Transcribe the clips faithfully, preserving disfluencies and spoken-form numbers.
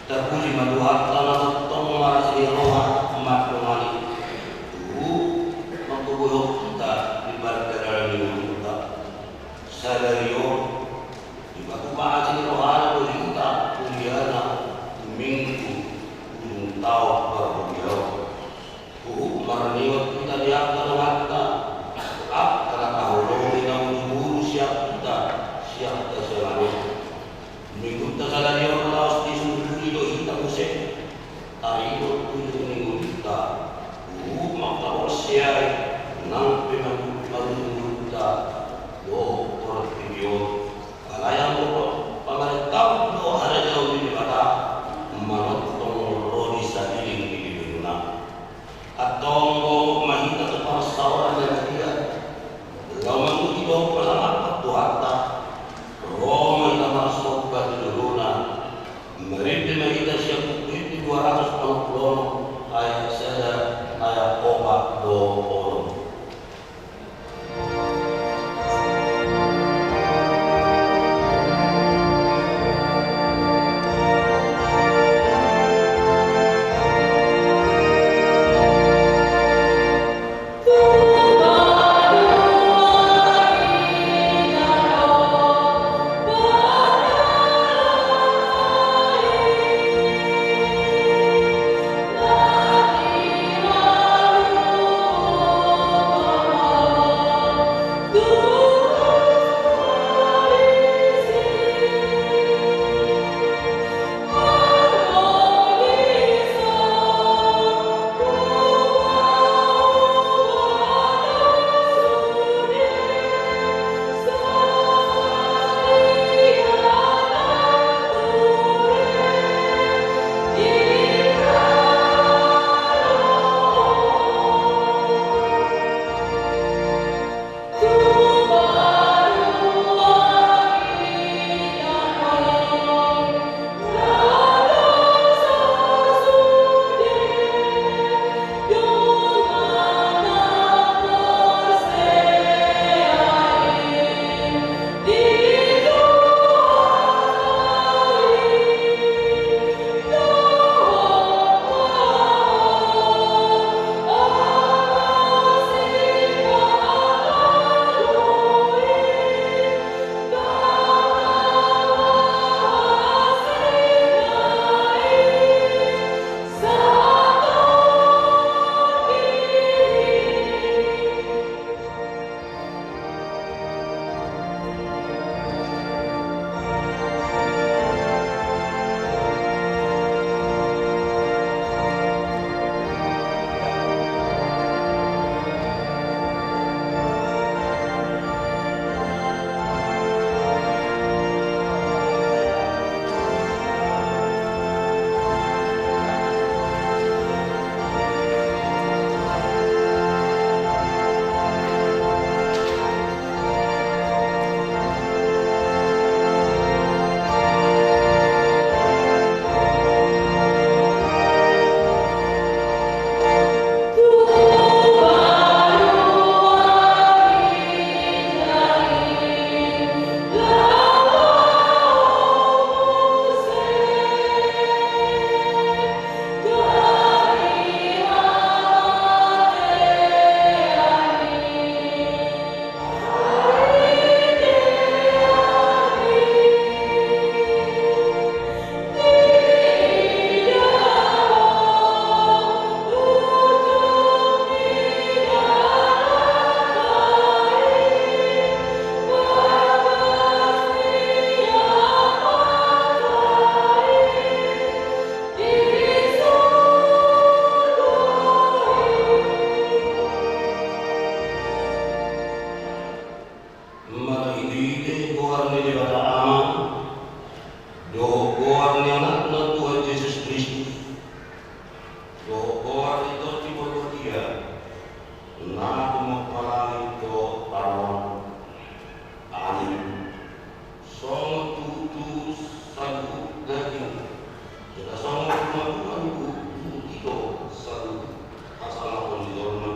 Tapuji ma Tuhanta na tongtong marasi ni roha mandongani. Tu manggogoihon hita di pardalanan ni ngolunta sadari on, dipatupa asi ni rohana do hita muliana tu Minggu ujung taon parhuriaon. Huhut marningot hita di angka donganta, angka na taholongi na uju boru sian hita, sian hita sian ari on. Minggunta sadari on laos disunduli do hita muse taringot tu ujung ni ngolunta. Huhut mangkaporseai nang pe marujung ngolunta dohot portibi on. Alai anggo pamarentahon do harajaon ni Debata, manongtong ro di sahali ni ngolunta. Antong gomgom ma hita tu parsaoran na badia, laho mamuji dohot pasahat Tuhanta. Ro ma hita marsomba tu jolona. Marende ma hita sian Buku Ende dua ratus onom pulu onom, ayat sada, ayat opat dohot onom. Marhitehite goar ni Debata Ama, dohot goar ni Anakna Tuhan Jesus Kristus, dohot goar ni Tondi Porbadia, na tumompa langit dohot tano on. Amin. Songon tutu saluhut daging, jala songon tumatua ni uhum, tutu do saluhut hasangapon ni jolma.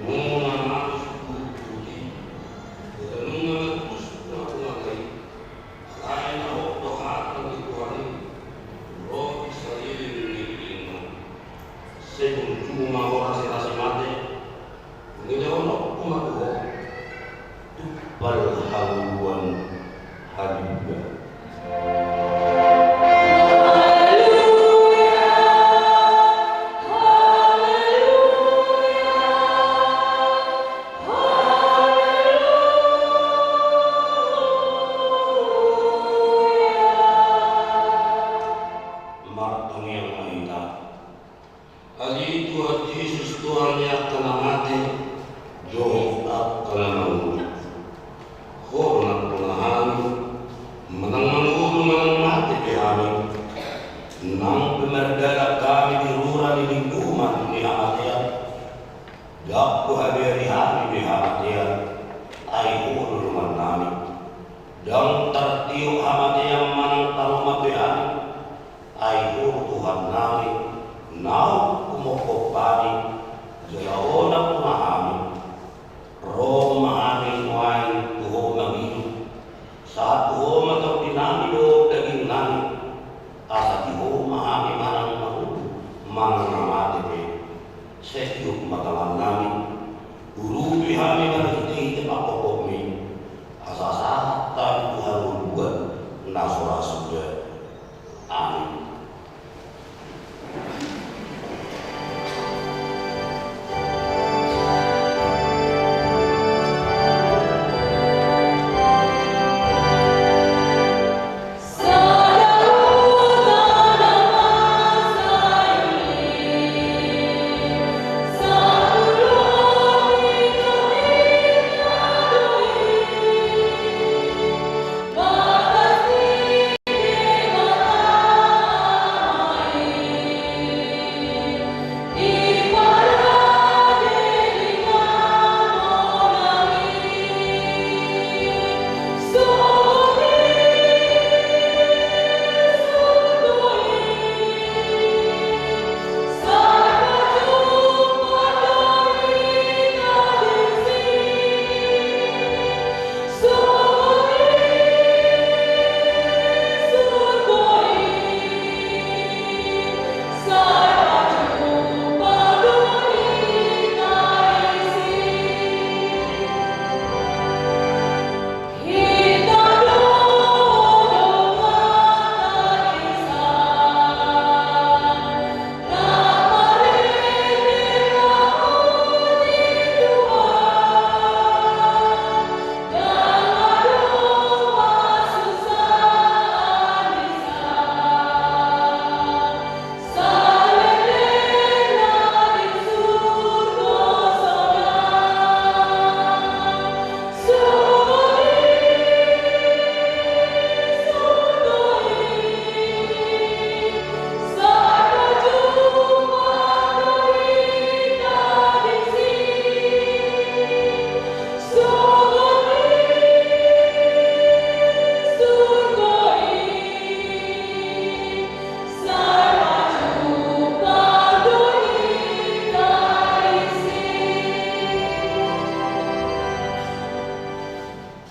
Nunga mate suhut uhum i, jala nunga matulus punguan-punguanna i, Haleluya. Martangiang ma hita. Ale Tuhan Jesus, Tuhan ni angka na mate dohot angka na mangolu. Ho do nampuna hami, manang mangolu manang mate pe hami, nang pe mardalan hami di rura ni linggoman ni hamatean, ndang huhabeari hami be hamatean, ai Ho do dongan nami. Ndang tartiop hamatean manang taroma be hami, ai Ho do Tuhan nami, naung humophop hami, jala Ho nampuna hami. Ro ma hami nuaeng tu Ho mangido, sahat tu Ho ma tondi nami dohot daging nami, asa di Ho ma hami manang mangolu manang na mate pe. Sai tiop ma tangan nami, urupi hami marhitehite panghophopmi, asa sahat hami tu hangoluan na so ra suda. Amin.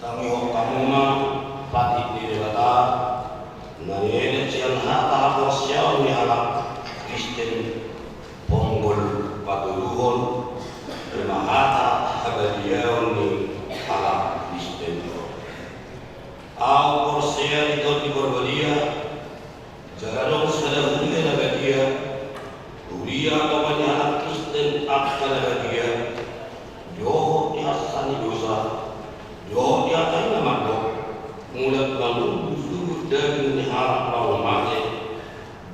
Tangihon hamu ma patik ni Debata na nienet sian hata haporseaon ni halak Kristen. Ponggol patoluhon, ima hata habadiaon ni halak Kristen. Ahu porsea di Tondi Parbadia, jala adong sada huria na badia, huria atau ni halak Kristen angka na badia, dohot di hasa ni dosa, dohot di hata i na mandok, mulak mangolu suhut daging ni halak naung mate,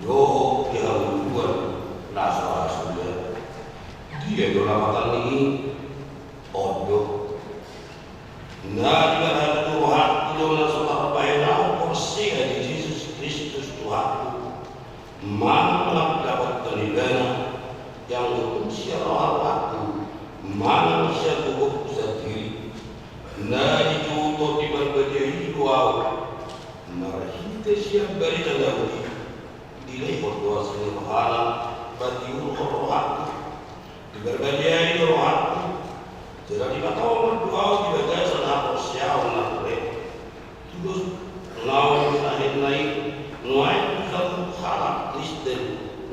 dohot di hangoluan na so ra suda. Dia do lapatan ni i? On do. Na dibahen tu rohangku do na so tarbahen ahu porsea di Jesus Kristus Tuhanku, manang mandapothon Ibana, ianggo tung sian roha-rohangku manang sian gogongku sandiri. Na dijou Tondi Parbadia i do ahu, marhite sian barita na uli, dilehon do asi ni rohana patiurhon rohangku. Diparbadiai do rohangku, jala dipatongon do ahu di bagasan haporseaon na ture. Tudos naung nilehonna i nuaeng tu saluhut halak Kristen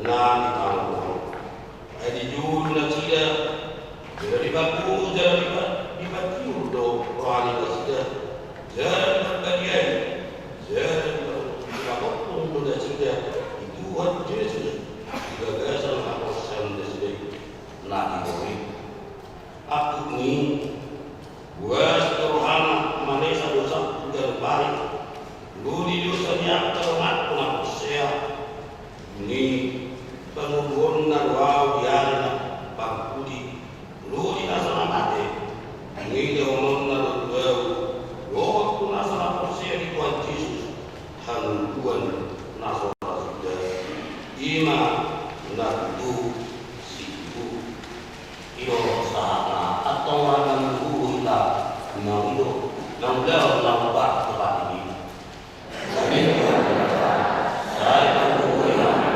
na di tano on. Ai dijou do nasida, jala dipaku, jala dipa-, dipatiur do roha ni nasida, jala diparbadiai. Ro di dosa ni angka donganku na porsea, dung i panguruonna do ahu di ari na parpudi, ro di na so na mate, dung i lehononna do tu ahu, dohot tu na so na porsea di Tuhan Jesus, hangoluan na so ra suda. I ma na tutu situtu. I do sahatna, antong ra mangurupi hita, naung i do, naung laho na umbahen tu hami. Amin. Sai mangurupi hami.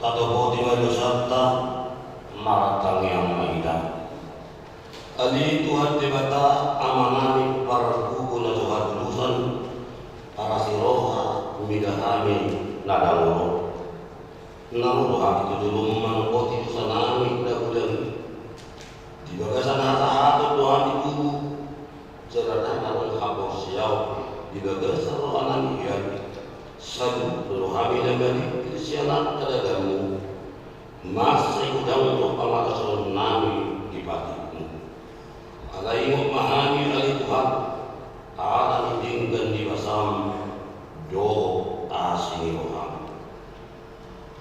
Tatopoti ma dosanta, martangiang ma hita. Ale Tuhan Debata, Amanami pargogo na so hatulusan, parasi roha mida hami na dangol on. Na ro do hami tu jolom manopoti dosanami na godang i. Di bagasan hasahaton do hami tubu, jala ndang adong haporseaon di bagasan rohanami hian. Saluhut do hami na marpingkir sian angka dalanmu. Mansai godang do pangalasoonnami di patikmu. Alai ingot ma hami ale Tuhan, ala ni denggan ni basam dohot asi ni roham.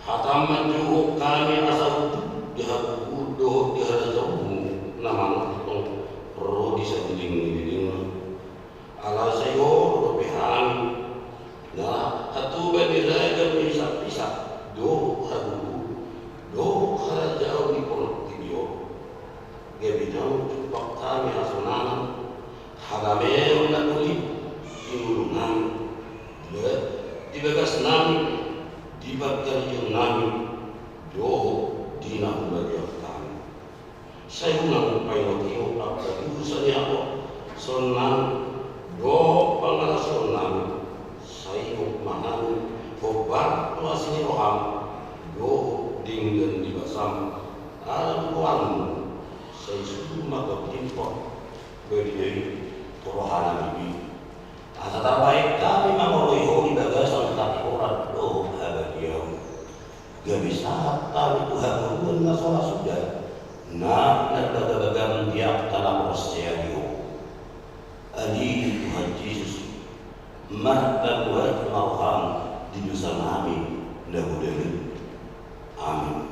Hatam manjou hami asa hundul di hagogoon dohot di harajaonmu na manongtong ro di saguling ni lelengna. Ala sai olo dope hami na hatoban ni ragam ni hisaphisap dohot hagogoon dohot harajaon ni portibi on. Gabe naung jumpang hami hasonangan, hadameon na tuli di ngolunami, di bagasnami, di pangkarionnami dohot di na humaliang hami. Sai unang paingot-ingot angka dosa ni haporseaonnami dohot pangalasoonnami. Sai ingot ma hami hombar tu asi ni roham dohot denggan ni basam. Ala ni goarmu sai suru ma gok timpor badia i tu rohanami. Asa tarbahen hami mangoloi ho di bagasan hatigoran dohot habadiaon. Gabe sahat hami tu hangoluan na so ra suda na pinarbagabagam di angka na porsea di ho. Ale Tuhan Jesus, marpamuati ma roham di dosanami na godang i. Amin.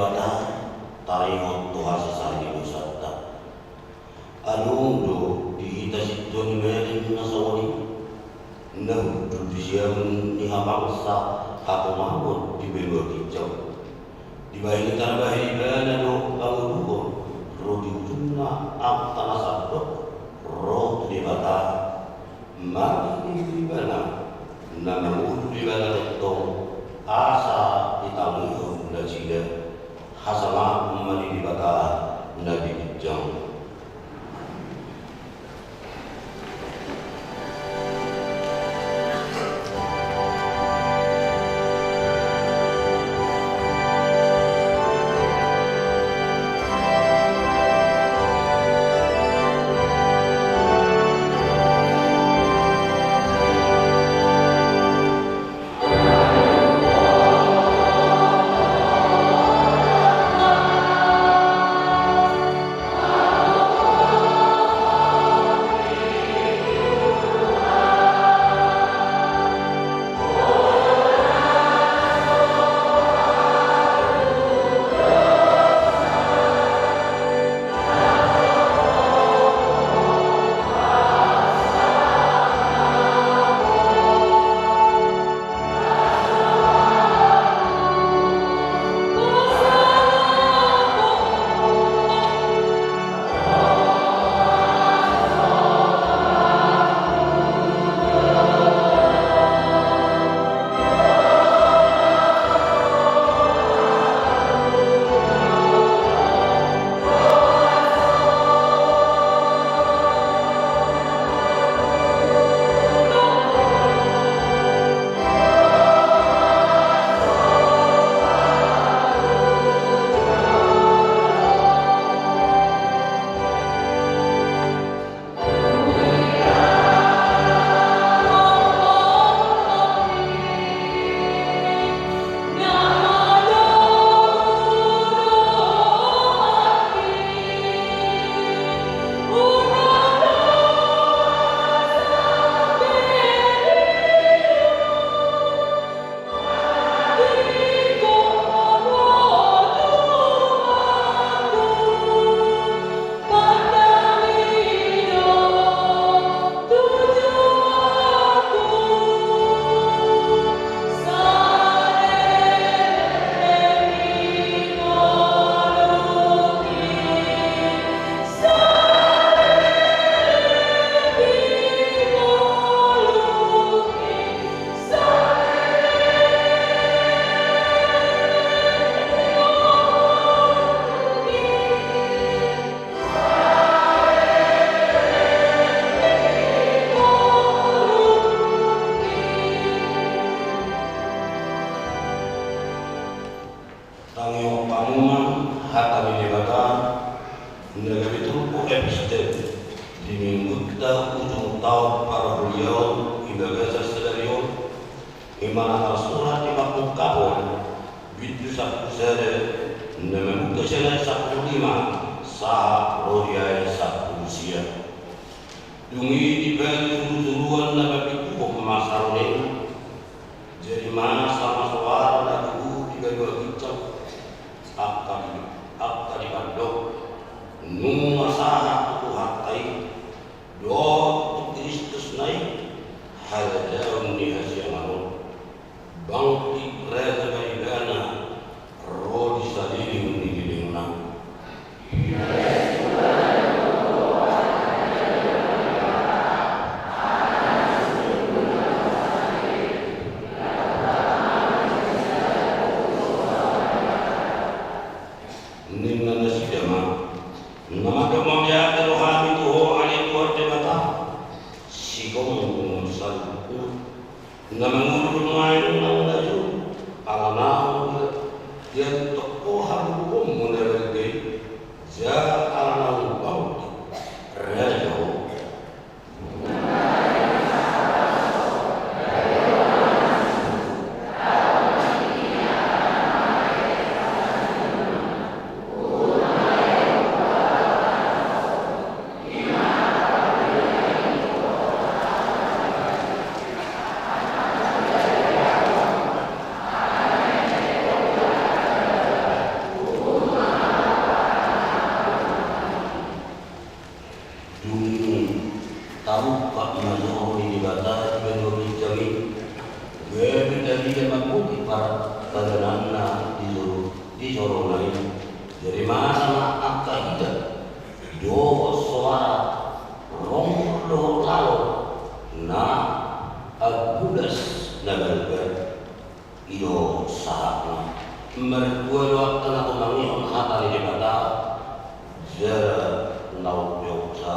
Debata, taringot tu hasesaan ni dosanta. Adong do di hita sintua ni malim na songon i, na hundul di siamun ni habangsa hatomaon di banua ginjang. Dibahen i tarbahen ibana do panguduhon, ro di ujungna angka na sandok ro tu Debata. Marhite ibana na mangudut ibana tongtong, asa ditangihon nasida hasangapon ma di Debata na di ginjang. Tangihon hamu ma hata ni Debata na gabe turpuk epistel di minggunta ujung taon parholiaon di bagasan sadari on, i ma na tarsurat di Pangungkapon bindu sampulu sada, na mamungka sian ayat sampulu lima sahat ro di ayat sampulu sia. Dung i dibagi suru-suruan na papinduhon ma sarunena. Jadi ma sama soara na tubu di banua ginjang, angka di, angka dipandok: Nunga sahat tu Tuhanta i, dohot tu Kristusna i, harajaon ni hasiangan on. Bangkit raja ma ibana ro di saleleng ni lelengna. Ninna nasida ma: Na mandok mauliate do hami tu Ho ale Tuhan Debata, sigomgom saluhut. Na mangolu do nuaeng nang na jolo, ala naung diantong Ho hagogoonmu na balga i, jala ala naung bangkit raja Ho. Jadi dia mambuat para padananna di joro, di jorona i. Jadi mana angka hita dohot soara rong dohot lalo na ambulas na balbal. I do sahatna. Martua do angka na humangihon hata ni Debata jala na umpeopsa.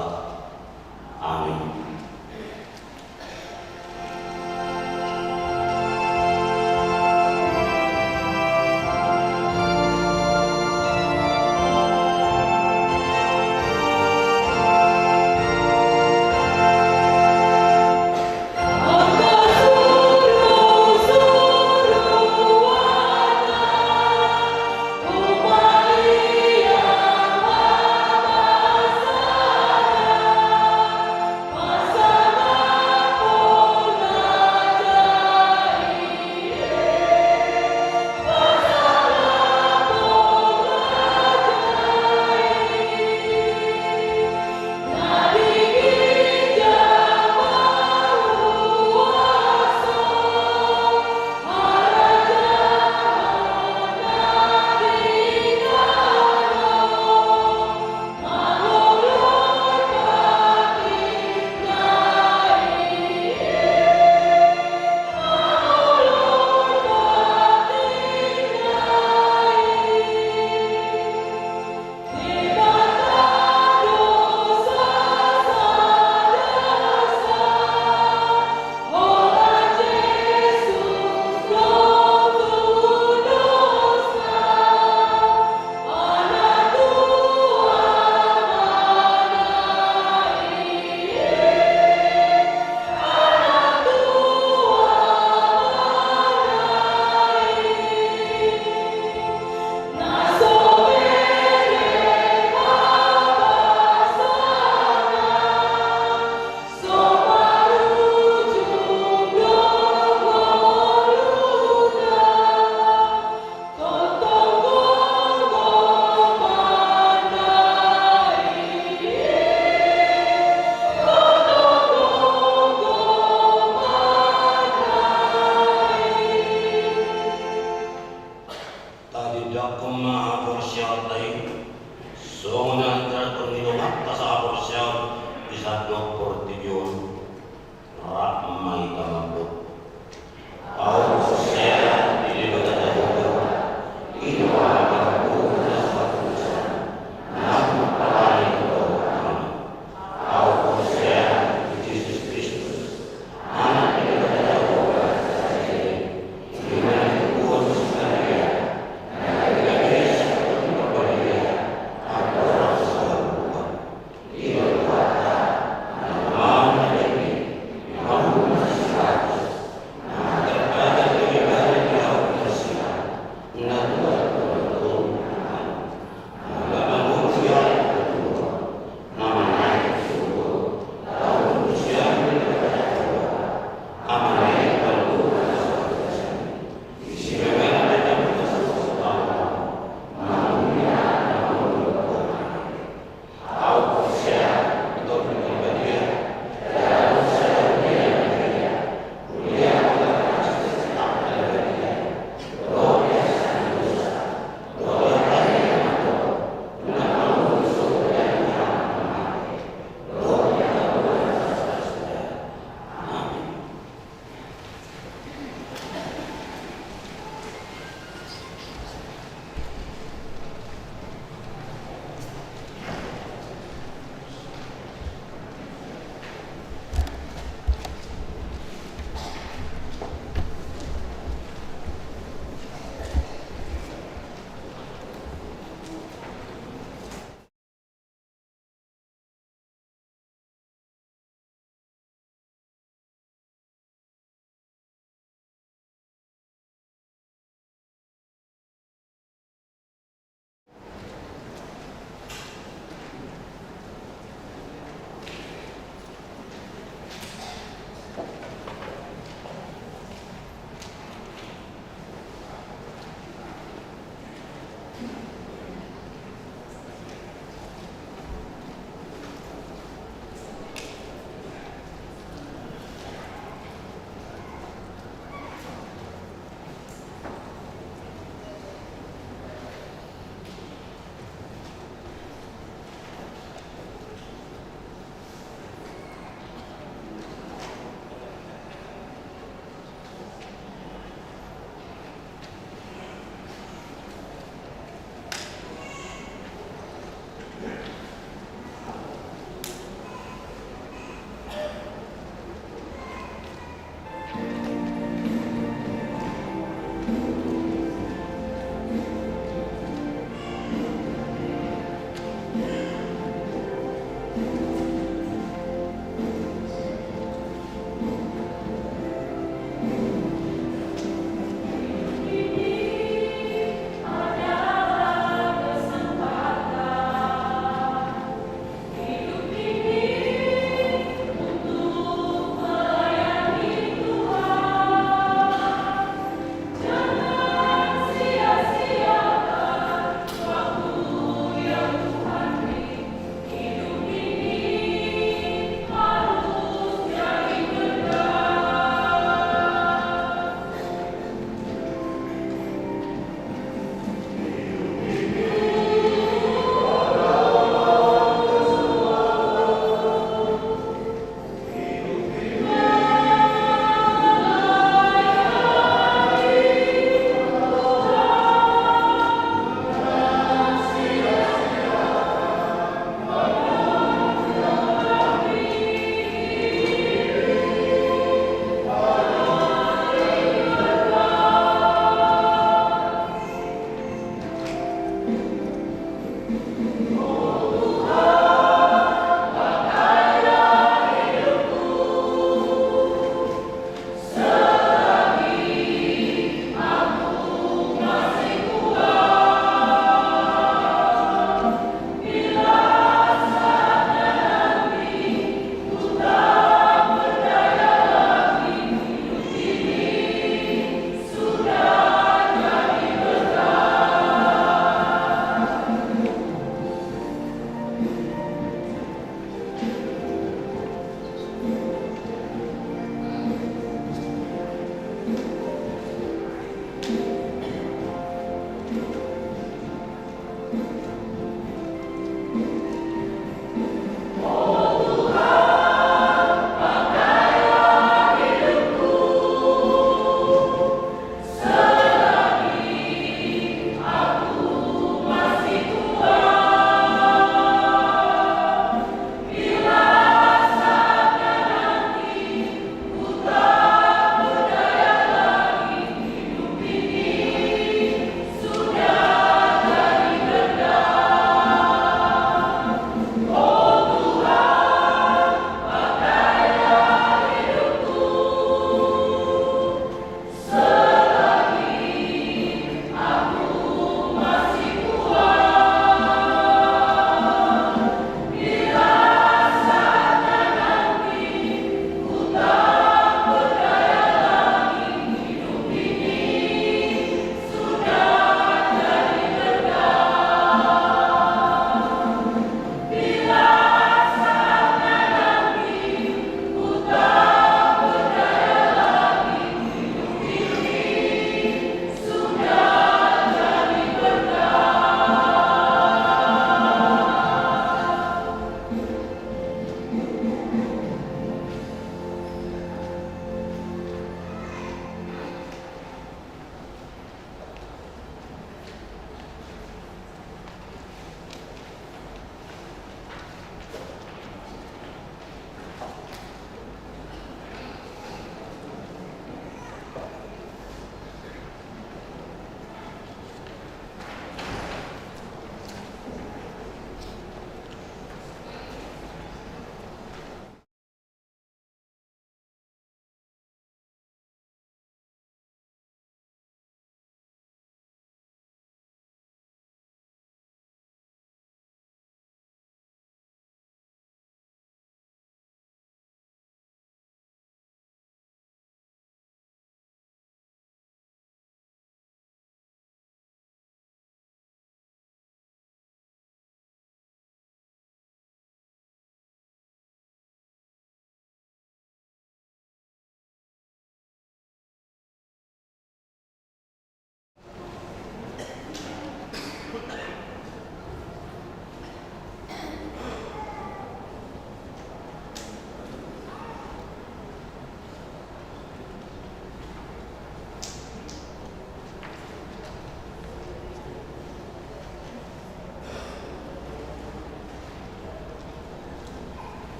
Amin.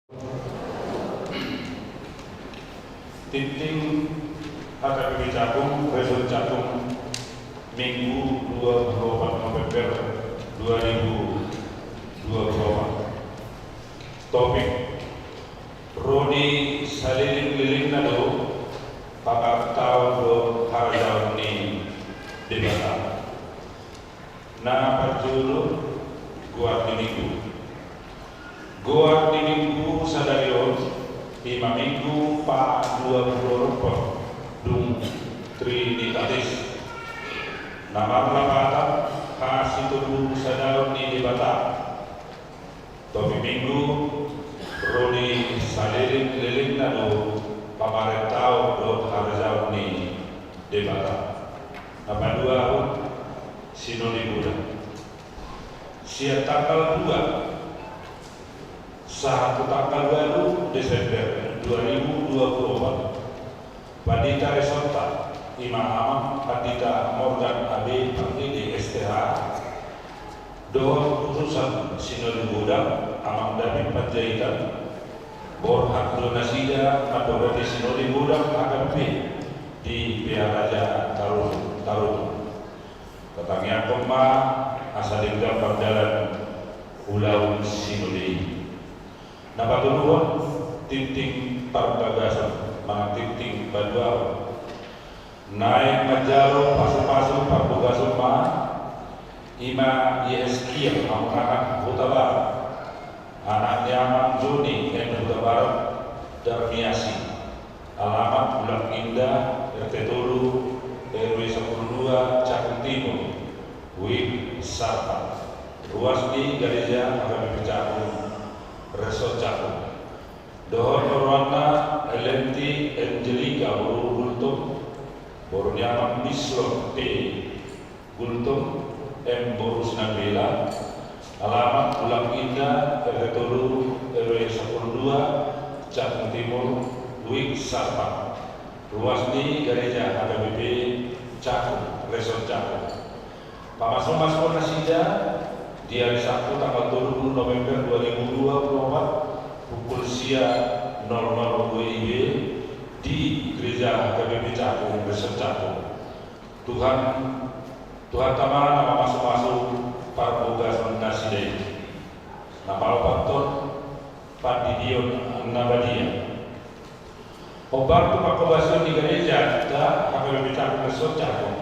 Tingting H K B P Cakung, Resort Cakung, Minggu dua puluh opat November dua ribu dua puluh opat. Topik: Ro di salelenglelengna do pamarentaon dohot harajaon ni Debata. Na parjolo, goar ni Minggu. Goar ni Minggu sadari on, ima Minggu padua pulu opat dung Trinitatis, na marlapatan hasitolu sadaon ni Debata. Topik Minggu: Ro di salelenglelengna do pamarentaon dohot harajaon ni Debata. Na paduahon, Sinode Godang. Sian tanggal dua sahat tu tanggal ualu Desember dua ribu dua puluh opat, Pandita Resortta, ima Amang Pandita Morgan A B Pardede, S T H, dohot utusan Sinode Godang, Amang David Panjaitan, borhat do nasida mandongani Sinode Godang H K B P di Pearaja Tarutung. Tarutung. Tatangiangkon ma asa denggan mardalan ulaon sinode i. Na patoluhon, tingting parbagason manang tingting paduahon. Naeng manjalo pasupasu parbagason ma, ima Y S Kian, Amang Anak Hutabarat, anak ni Amang Joni, N Hutabarat Darmiasi, alamat Bulak Indah, R T tolu, R W sampulu dua, Cakung Timur, Wijk Sarpat, ruas ni gareja H K B P Cakung, Resort Cakung. Dohot oroanna, Lenti Angelika boru Gultom, boru ni Amang Bislon P Gultom, M boru Sinambela, alamat Bulak Indah, R T tolu, R W sampulu dua, Cakung Timur, Wijk Sarpat, ruas ni gareja H K B P Cakung, Resort Cakung. Pamasumasuon nasida di ari Sabtu tanggal tolu pulu November dua ribu dua pulu opat, pukul sia nol nol W I B, di gareja H K B P Cakung, Resort Cakung. Tuhan, Tuhanta ma na mamasumasu parbagason nasida i. Na paopathon, pandidion na badia. Hombar tu panghobasion ni garejanta H K B P Cakung, Resort Cakung,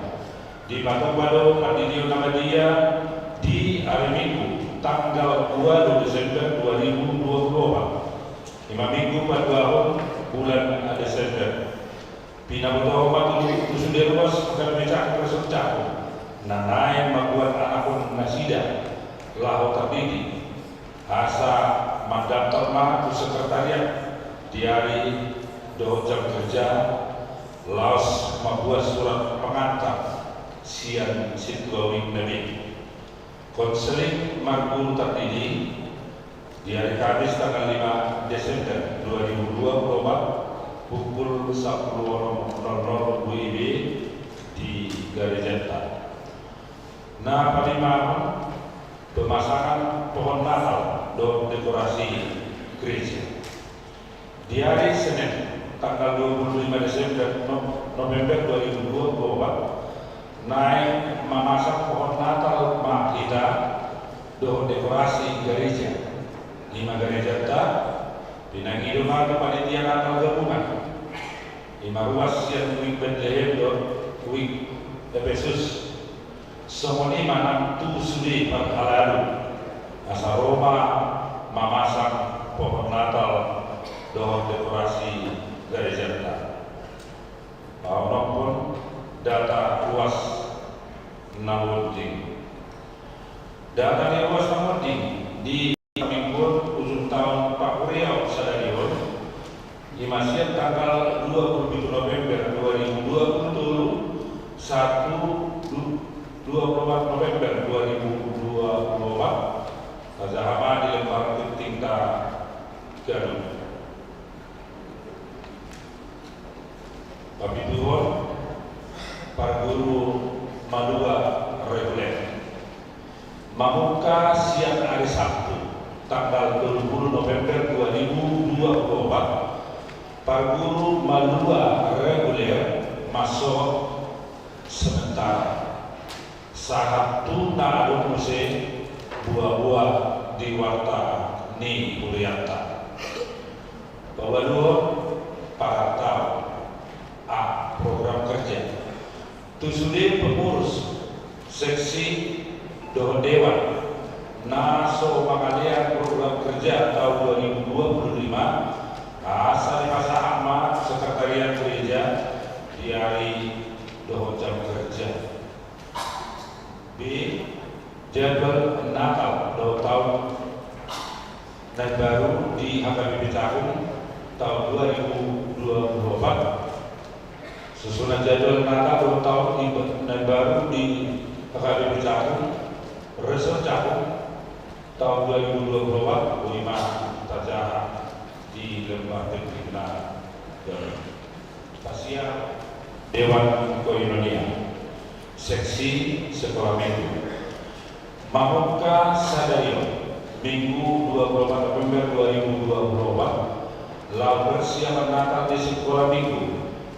dipatomba do pandidion na badia di ari Minggu tanggal ualu Desember dua ribu dua pulu opat, ima Minggu paduahon bulan Desember. Pinabotohon ma tu, tu sude ruas H K B P Cakung, Resort Cakung, na naeng mambuat anakhon nasida laho tardidik, asa mandaftar ma tu sekretariat di ari dohot jam kerja, laos mambuat surat pengantar sian sintua Wijk na be. Konseling marguru tardidik di ari Kamis tanggal lima Desember dua ribu dua pulu opat, pukul sampulu onom nol nol W I B di garejanta. Na palimahon, pemasangan pohon Natal dohot dekorasi gereja. Di ari Senen tanggal dua pulu lima Desember, No-, November dua ribu dua pulu opat, naeng mamasang pohon Natal ma hita dohot dekorasi gareja. Ima garejanta, pinangido ma tu panitia Natal gabungan. Ima ruas sian Wijk Betlehem dohot Wijk Epesus. Songon i ma nang tu sude parhalado, asa ro ma mamasang pohon Natal dohot dekorasi garejanta. Paonomhon data ruas na monding. Data ni ruas na monding di Haminggon ujung taon pahuriaon sadari on, ima sian tanggal dua pulu pitu November dua ribu dua pulu tolu sahat tu du-, dua pulu opat November dua ribu dua pulu opat, tajaha ma di lembar tingtingta ganup. Papituhon, parguru malua reguler. Mamungka sian ari Sabtu tanggal tolu pulu November dua ribu dua puluh opat, parguru malua reguler, mansor sementara. Sahat tu na adong muse buabua di warta ni hurianta. Pabaluhon, pahartaon. A. Program kerja. Tu sude pengurus seksi dohot dewan na so mangalean program kerja taon dua ribu dua puluh lima, asa dipasahat ma sekretariat gereja di ari dohot jam kerja. B. Jadwal Natal dohot taon na baru di H K B P Cakung taon dua ribu dua puluh opat. Susunan jadwal Natal dohot taon na baru di H K B P Cakung, Resort Cakung, taon dua ribu dua puluh opat, boi ma tajaha di lembar penting na baru. Pasiar Dewan Koinonia, seksi sekolah minggu. Mamungka sadari on, Minggu dua puluh opat November dua ribu dua puluh opat, laho persiapan Natal di sekolah minggu,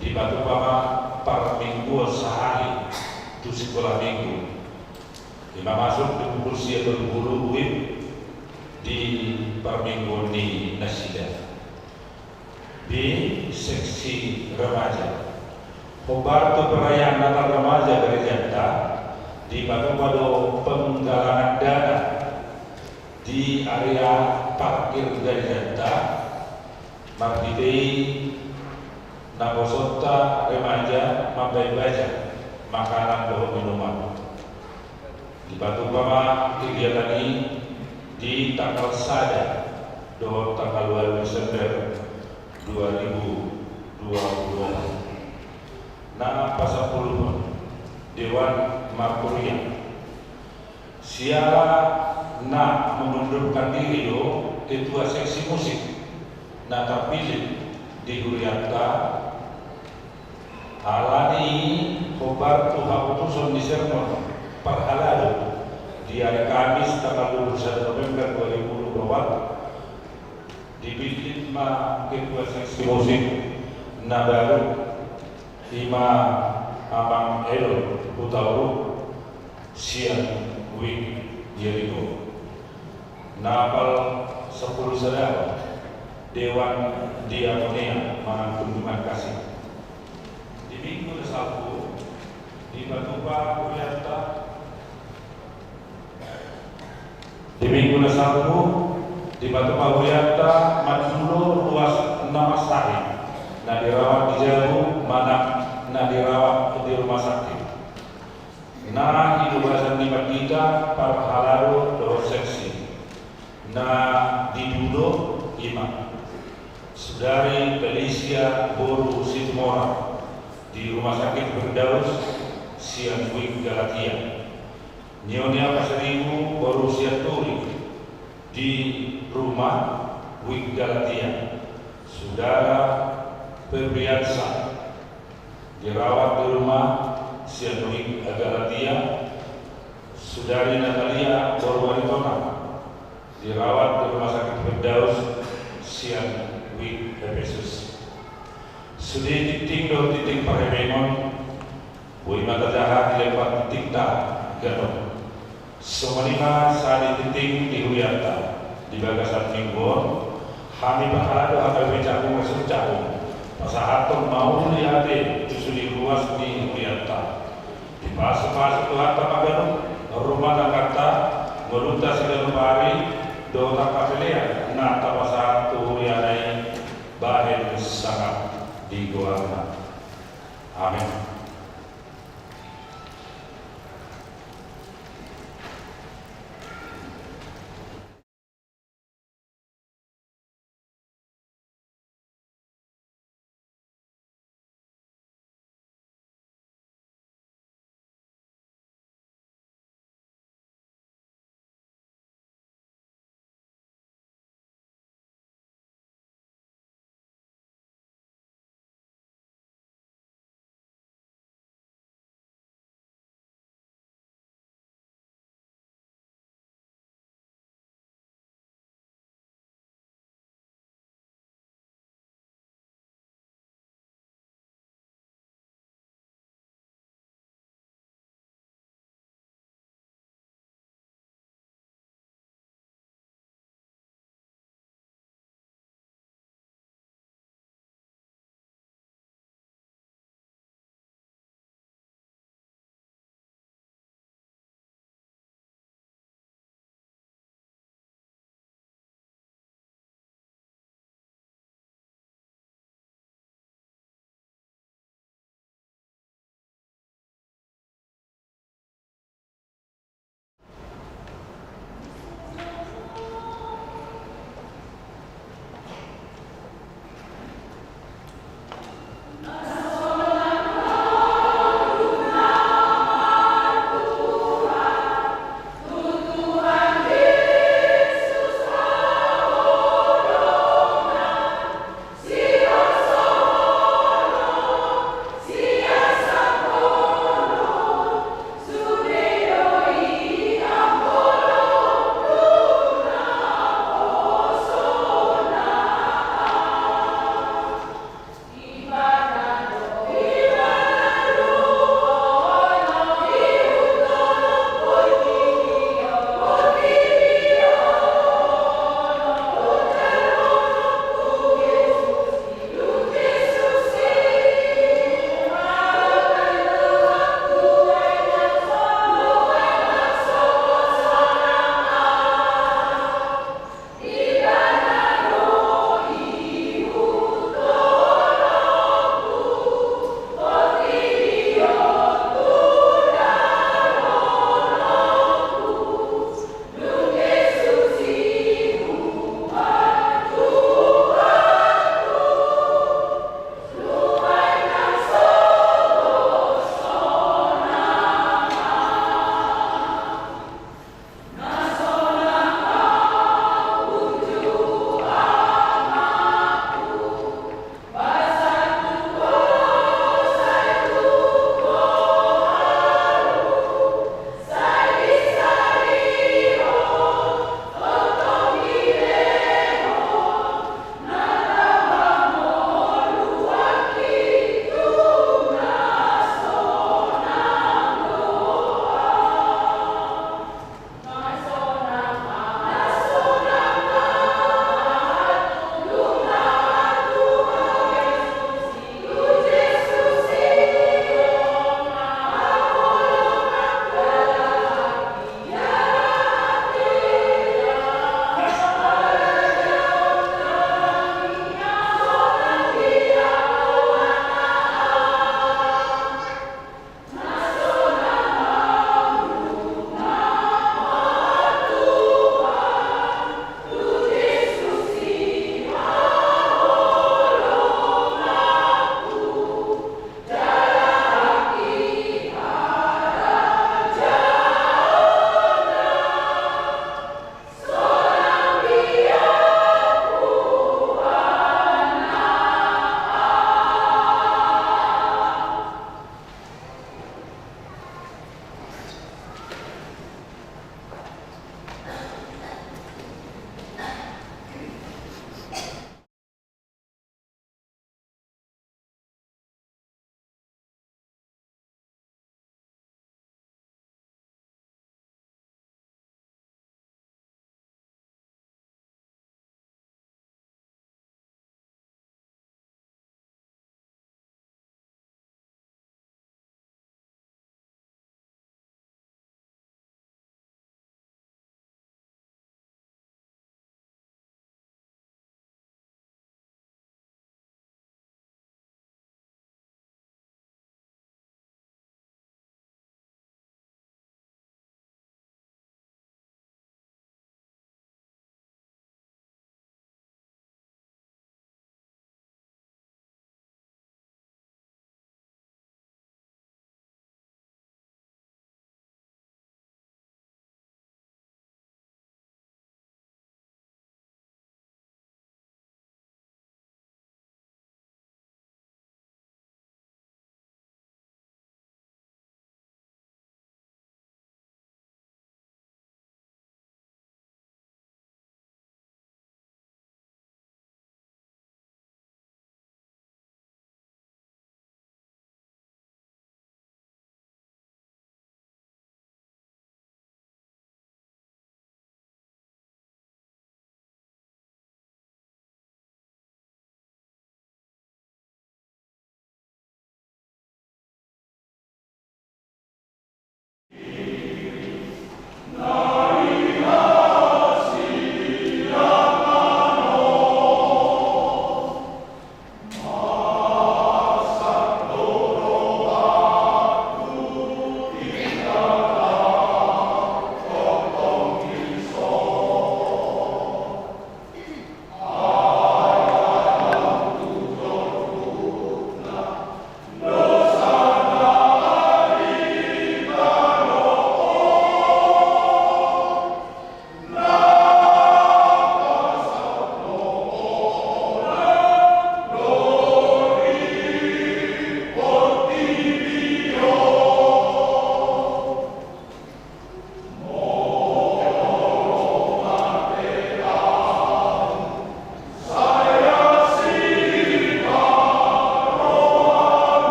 dipatupa ma parmingguon sahali tu sekolah minggu. I ma masuk di pukul sia tolu pulu WIB di parmingguon ni nasida. B. Seksi remaja. Hombar tu perayaan Natal remaja gerejanta, dipatupa do penggalangan dana di area parkir gerejanta, marhite i naposonta remaja mambahen baja, makanan dohot minuman. Dipatupa ma kegiatan i di tanggal sada dohot tanggal ualu Desember dua ribu dua puluh opat. Na pasampuluhon, Dewan Marturia. Siala na mengundurkan diri do ketua seksi musik na terpilih di hurianta, alani i hombar tu haputuson ni sermon parhalado di ari Kamis tanggal dua puluh satu November dua ribu dua puluh opat, dipillit ma ketua seksi musik na baru, i ma Amang Elon Hutauruk sian WIB Jericho. Na pasampulu sada, Dewan Diakonia manang kunjungan kasih. Di minggu na salpu, dipatupa hurianta, di minggu na salpu, dipatupa hurianta mandulo ruas na marsahit, na dirawat di jabu manang na dirawat di rumah sakit. Na di bagasan ni pandita, parhalado dohot seksi. Na didulo i ma Sudari Felicia boru Situmorang di Rumah Sakit Firdaus sian WIB Galatia. Nyonya Pasaribu boru Sianturi di rumah WIB Galatia. Sudara Febriansa dirawat di rumah sian WIB Galatia. Sudari Natalia boru Aritonang dirawat di Rumah Sakit Firdaus sian WIB Efesus. Sude tingting dohot tingting parhebengon, boi ma tajaha di lembar tingtingta ganup. Songon i ma sada tingting di hurianta di bagasan minggu on. Hami parhalado HKBP Cakung Resort Cakung pasahathon mauliate tu sude ruas ni hurianta. Dipasupasu Tuhanta ma ganup rumah tangganta, ngolunta siganup ari dohot angka pelean na tapasahat tu huriana i, bahen sangap di goarna. Amen.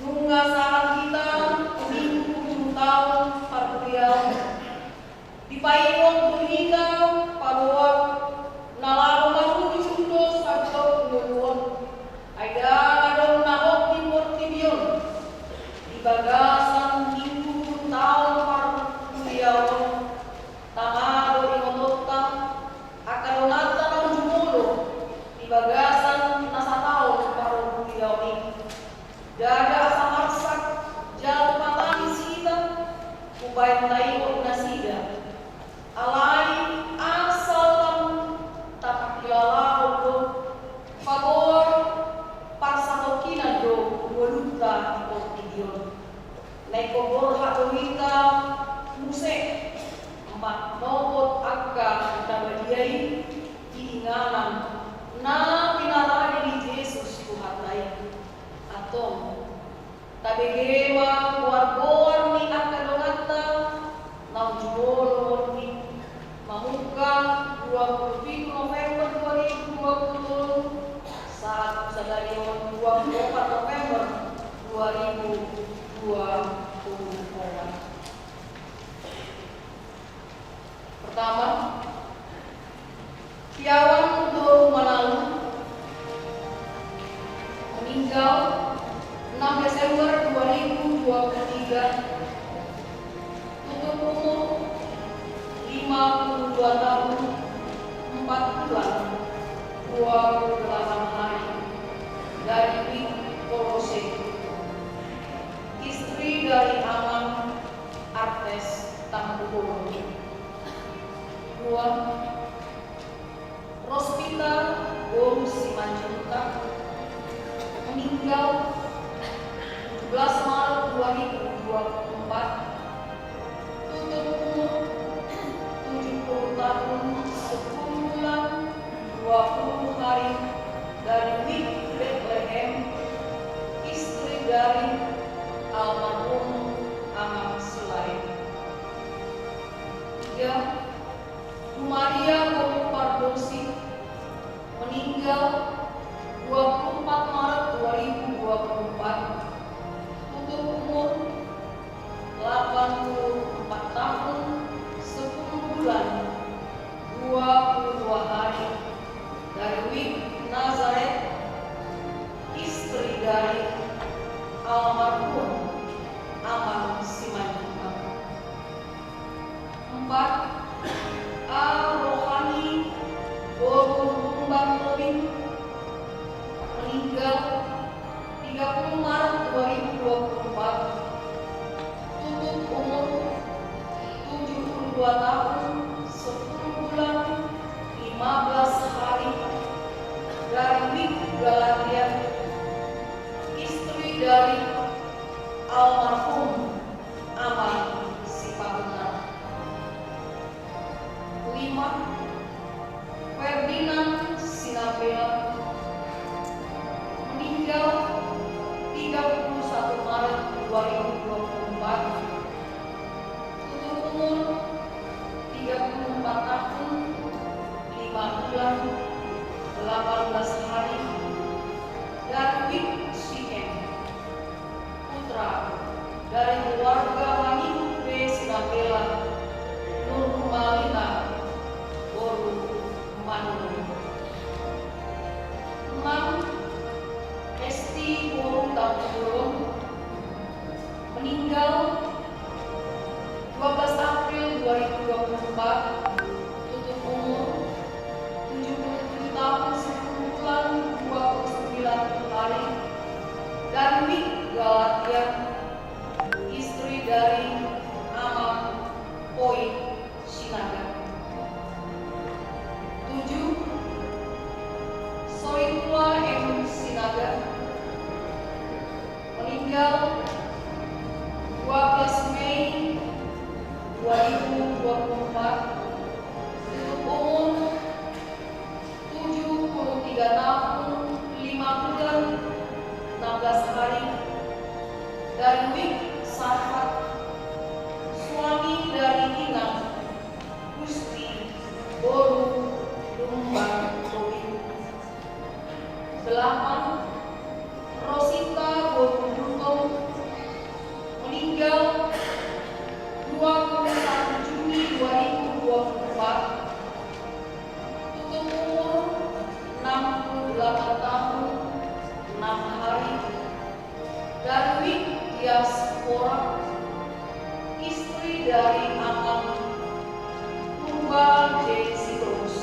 Nunga sahat hita tu minggu untang parhuliaon, dipaingot do hita paboa na laho marujung do sadok ngolu on. Ai ndang adong na hot di portibi on di bagasan minggu untang parhuliaon. Tama do ingotonta angka donganta naung jumolo di bagasan na sataon parhuliaon i. Ndada asa marsak jala patangis hita umbahen taingot nasida. Alai asa lam tapangkilalahon do paboa parsatongkinan do ngolunta di portibi on. Na ingkon borhat do hita muse manopot angka na badia i di inganan na pinarade ni Jesus Tuhanta i. Antong, tabege ma goar-goar ni angka donganta naung jumolo i. Mamungka dua puluh pitu November dua ribu dua puluh tolu, sahat sadari on dua puluh empat November dua ribu dua puluh empat. Pertama, Tiawan Doru Manalu, meninggal enam Desember dua ribu dua puluh tiga, tutup umur lima puluh dua tahun, empat bulan, dua puluh delapan hari, dari Wijk Kolose. Istri dari Amang Artes Tampubolon. Dua, Rospita boru Simanjuntak, meninggal tujuh belas Maret dua ribu dua puluh empat, tutup umur tujuh puluh tahun, sepuluh bulan, dua puluh hari, dari Wijk Betlehem, istri dari almarhum Amang Silaeb. Tiga, Dumaria boru Pardosi, meninggal dua puluh empat Maret dua ribu dua puluh empat, tutup umur delapan puluh empat tahun, sepuluh bulan, dua puluh dua hari, dari Wijk Nazaret, istri dari almarhum Amang Simanjuntak. Empat, A Rohani boru Lumban Tobing, meninggal tiga puluh Maret dua ribu dua puluh empat, tutup umur tujuh puluh dua tahun, sepuluh bulan, lima belas hari, dari Wijk Galatia, istri dari almarhum Amang Sipahutar. Lima, Ferdinand Sinambela, meninggal tiga puluh satu Maret dua ribu dua puluh empat, tutup umur tiga puluh empat tahun, lima bulan, delapan belas hari, dari Wijk Siheng. Putra dari keluarga Manihut B Sinambela, Nurmalina boru Manurung. Enam, Esti boru Tampubolon, meninggal dua belas April dua ribu dua puluh empat, tutup umur tujuh puluh tujuh tahun, sepuluh bulan, dua puluh sembilan hari, dari Wijk Galatia, istri dari Amang Poit Sinaga. Tujuh, Soitua M Sinaga, meninggal dua belas Mei dua ribu dua puluh empat, tutup umur tujuh puluh tiga tahun, lima bulan, enam belas hari, dari Wijk Sarpat, suami dari Inang Gusti boru Lumban Tobing. Delapan, Rosita boru Gultom, Diaspora, istri dari Amang Purba J. Sitorus.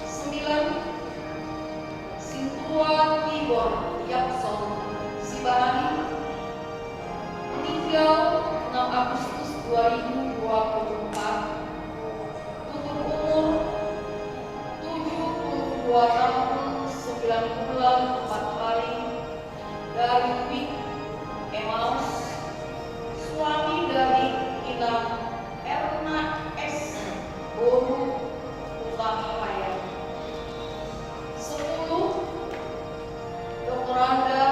Sembilan, Sintua Tibor Yakson Sibarani, meninggal enam Agustus dua ribu dua puluh empat, tutup umur tujuh puluh dua tahun sembilan bulan empat hari, dari Wijk Emmaus, suami dari Inang Erna S. boru Hutahaya. Sepuluh, Doktoranda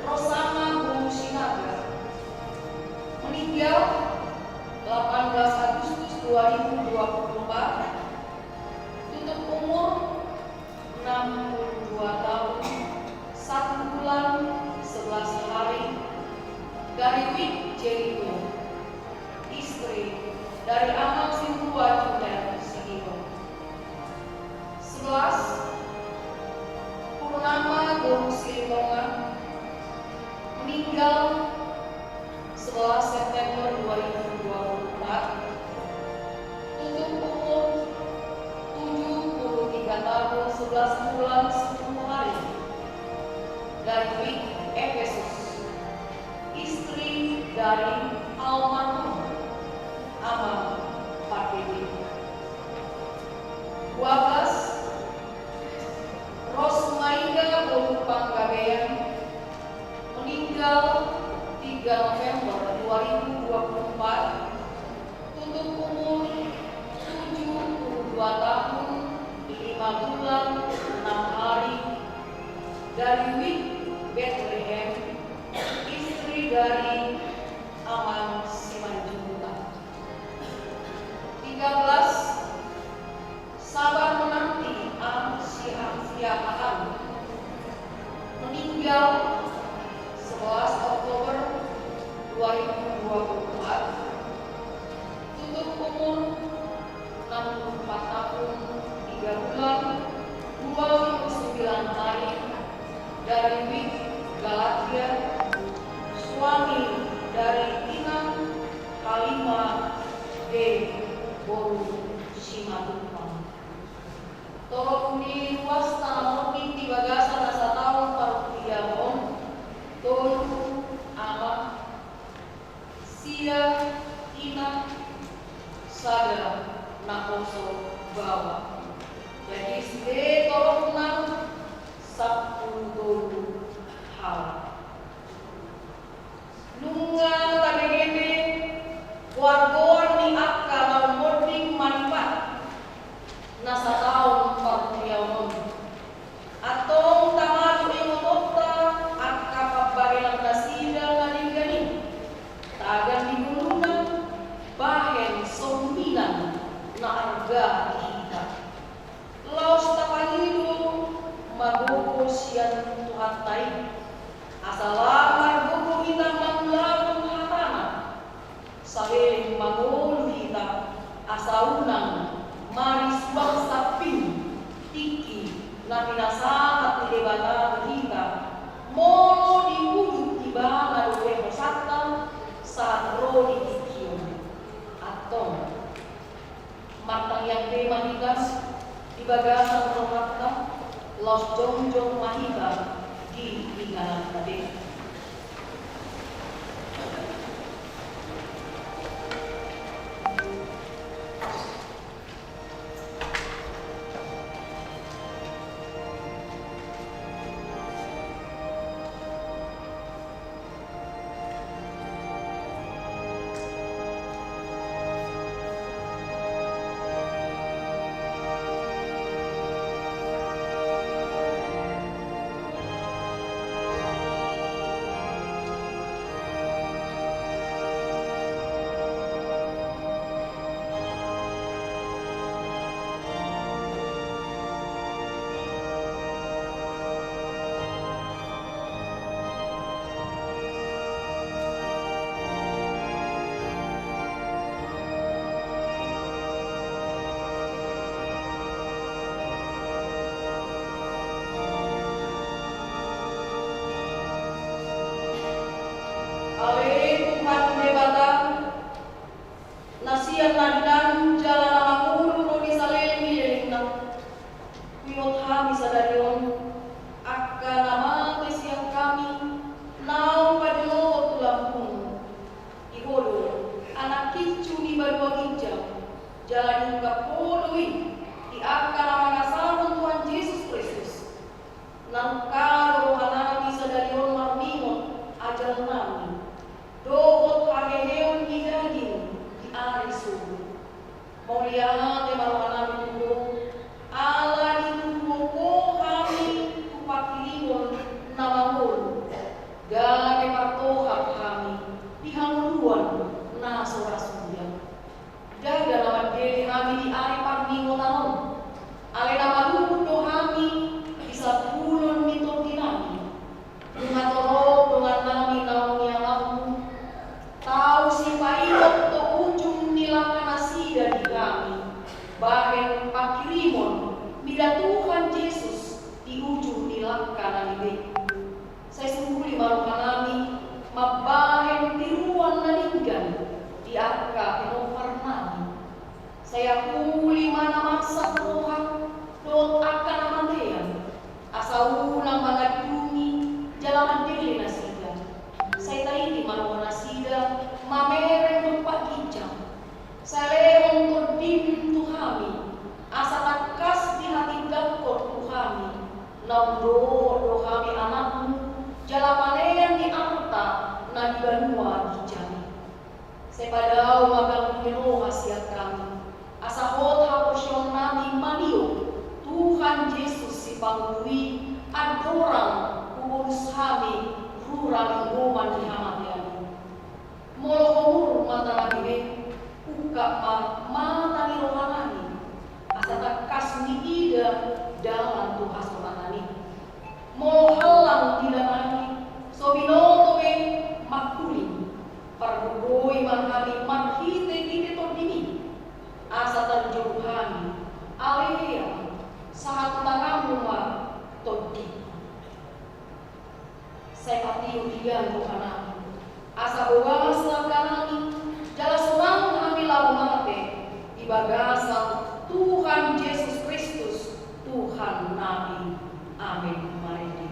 Rosana boru Sinaga, meninggal delapan belas Agustus dua ribu dua puluh empat, tutup umur enam puluh dua tahun, satu bulan, sebelas hari, dari Wijk Jeriko, istri dari Amang Sintua Julian Sigiton. Sebelas, Purnama boru Silitonga, meninggal sebelas September dua ribu dua puluh empat, tutup umur tujuh puluh tiga tahun, sebelas bulan, sepuluh hari, dari Wijk Efesus, istri dari almarhum Amang Pardede. Dua belas, Rosmaida boru Panggabean, meninggal tiga November dua ribu dua puluh empat, tutup umur tujuh puluh dua tahun, lima bulan, enam hari, dari Wijk Betlehem, istri dari Amang Simanjuntak. Tiga belas, Sabar Menanti Amang Siahaan, meninggal sebelas Oktober dua ribu dua puluh empat, tutup umur enam puluh empat tahun, tiga bulan, dua puluh sembilan hari, dari Wijk Galatia, suami dari Inang Halimah D. boru Simatupang. Torop ni ruas na mardongan di bagasan na sataon parutiaon, tolu ama, sia ina, sada naposo baoa. Jadi sude toropna sampulu tolu halak. Nunga tabege be goargoar ni angka na monding manipat na sataon parutiaon on. Antong tamadu ingotonta angka pambahenan nasida na denggan i, tagan di ngoluna, bahen songon inang na arga di hita. Laos tapangido ma gogo sian Tuhanta i, Ale Tuhan Debata, na sian na hinan jala na mangolu ro di saleleng ni lelengna, huingot hami sadari on angka na mate sian hami, naung pajolohon tu lambungmu. Di Ho do anak kincu ni banua ginjang, jala diungkap Ho do i di angka na mangasahon Tuhan Jesus Kristus. Naung kalo rohanami sadari on marningot ajalnami dohot haheheon ni daging di ari sogot. Mauliate ma rohanami tu Ho, ala dituduhon Ho hami tu panghirimon na mangolu. Gabe partohap hami di hangoluan na so ra suda. Ndada na mandele hami di ari parningotan on, alai na maluhut do hami di sapulon ni tondinami. Nunga torop dongannami naung nialapmu, tau sipaingot do ujung ni langkanasida di hami, bahen panghirimon mida Tuhan Jesus di ujung ni langka na leleng. Sai sungkuli ma rohanami mambahen tiruan na denggan di angka pinomparnami. Sai akuli ma na marsak roha dohot angka na matean, asa unang mangandungi jala mandele nasida. Sai taidi ma rohanasida mamereng dompak ginjang. Sai lehon tondim tu hami, asa tangkas dihatindanghon tu hami naung dohot do hami anakmu jala panean ni arta na di banua ginjang i. Sai padao ma ganggu ni roha sian hami, asa hot haporseaonnami mangido Tuhan Jesus Sipangolu i andorang hubolus hami rura linggoman ni hamatean i. Molo homur matanami be, ungkap ma mata ni rohanami, asa tangkas niida dalan tu hasonangan i. Molo hallang didanami, so binoto be mangkuling, pargogoi ma hami marhitehite tondimi, asa tarjou hami, ale Ia, sahat tu tanganmu ma tondimi. Sai patiur hian rohanami, asa boasa hami jala sonang hami laho mate di bagasan Tuhan Jesus Kristus Tuhannami. Amen. Marende.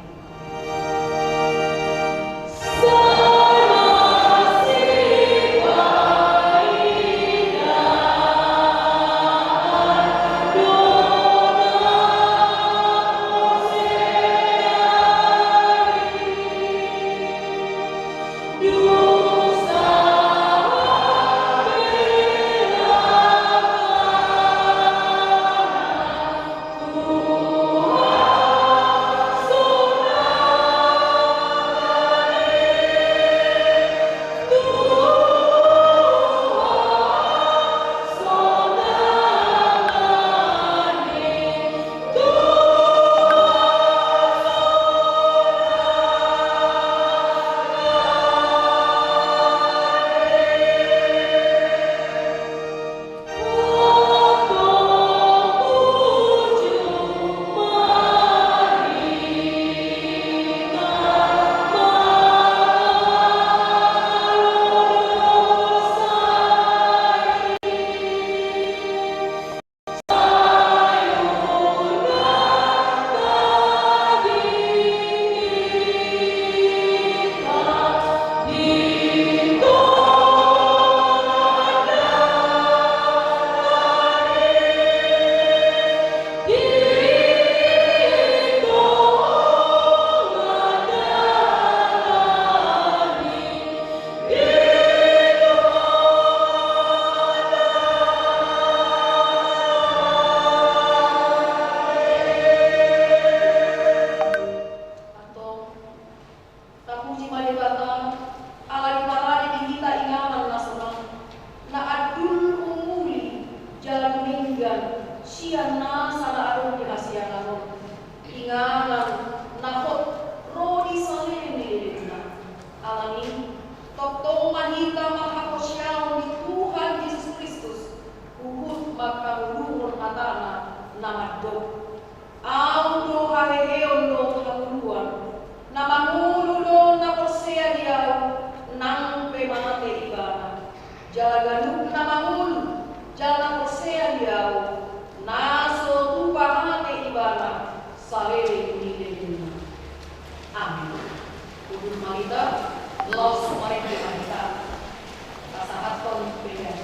Antong, tapuji ma Debata, ala diparade di hita inganan na sonang, na andul umuli jala dumenggan sian nasa na adong di hasiangan on. Inganan na hot ro di saleleng ni lelengna. Alani, tongtong ma hita marhaporseaon di Tuhan Jesus Kristus, huhut mangkaholongi hataNa na mandok: Ahu do haheheon dohot hangoluan. Na mangolu do na porsea di Los marende ma hita. Pasahathon pelean.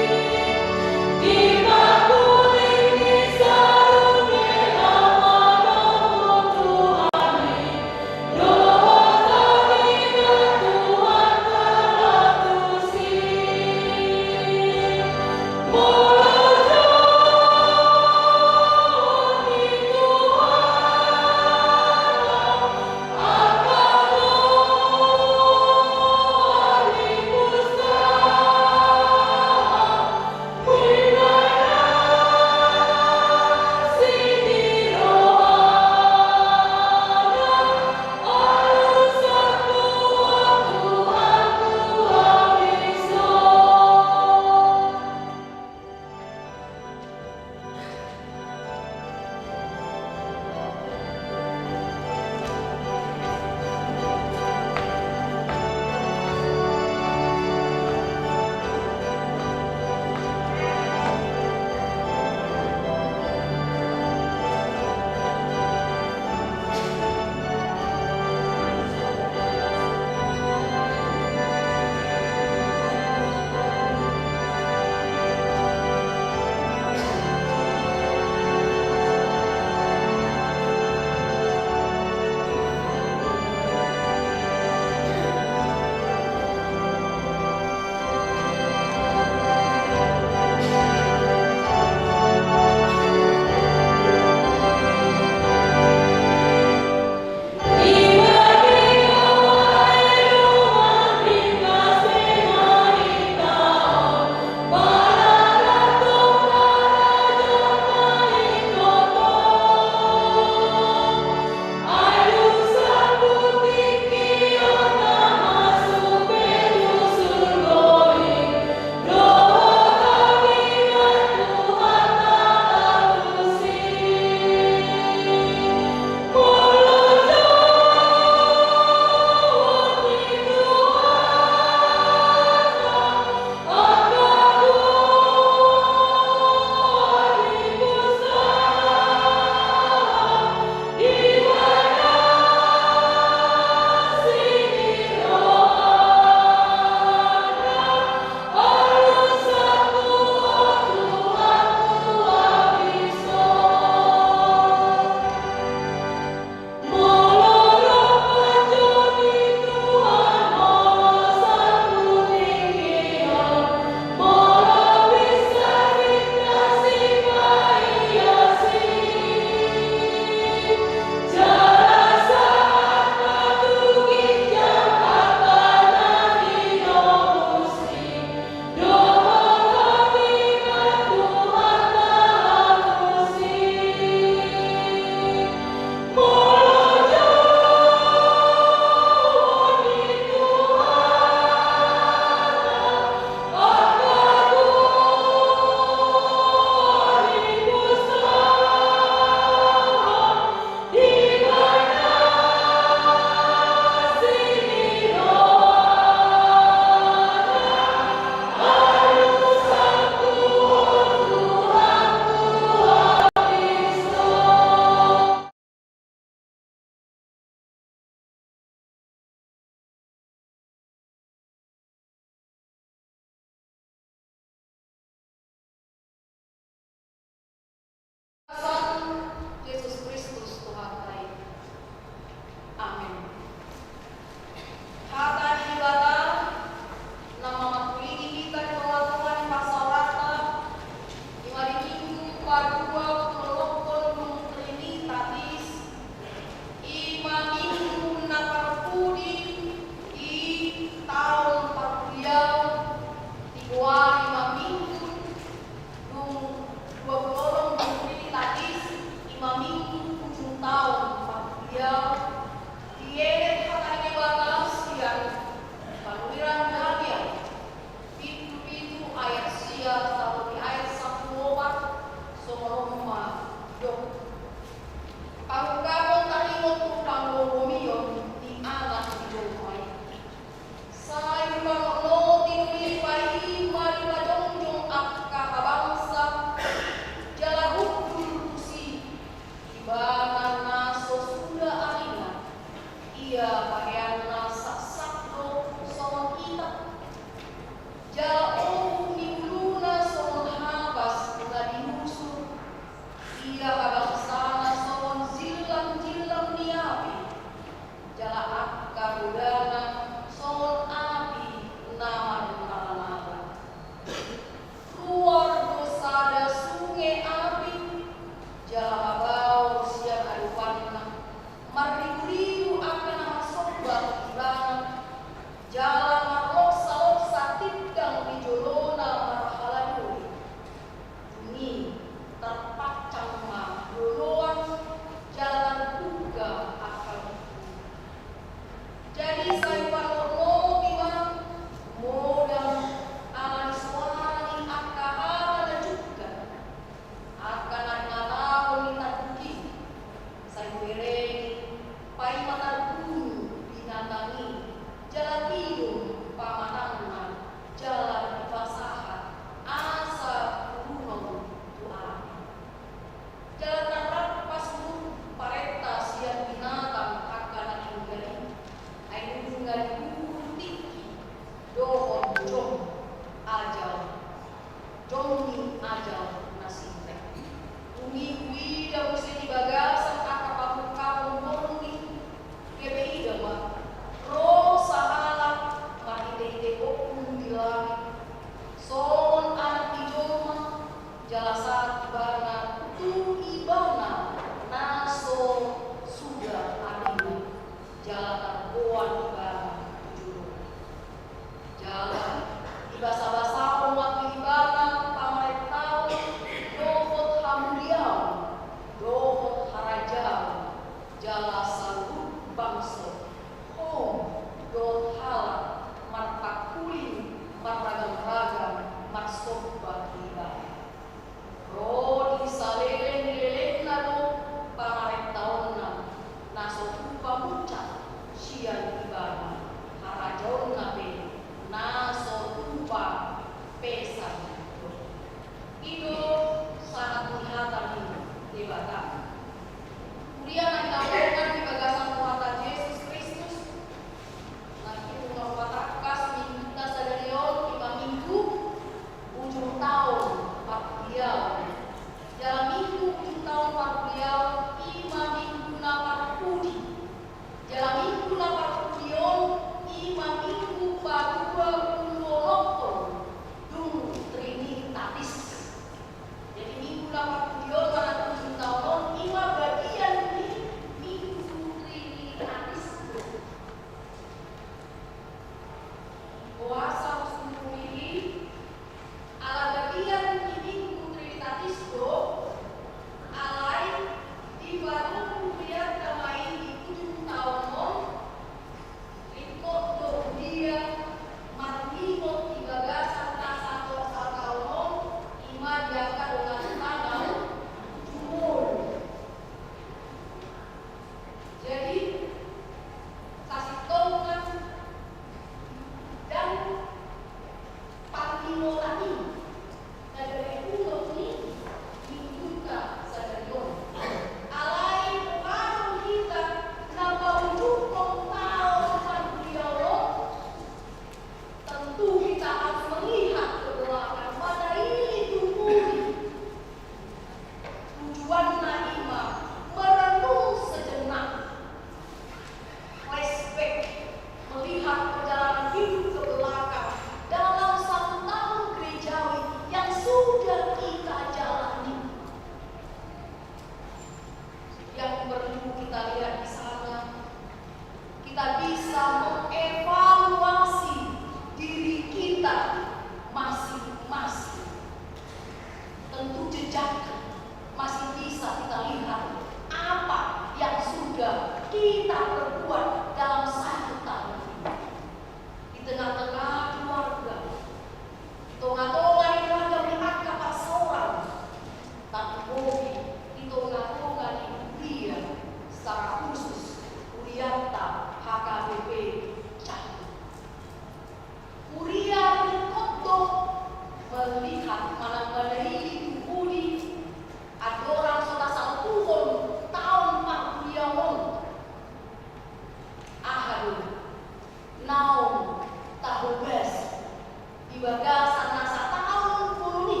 Di bagasan na sataon bolon i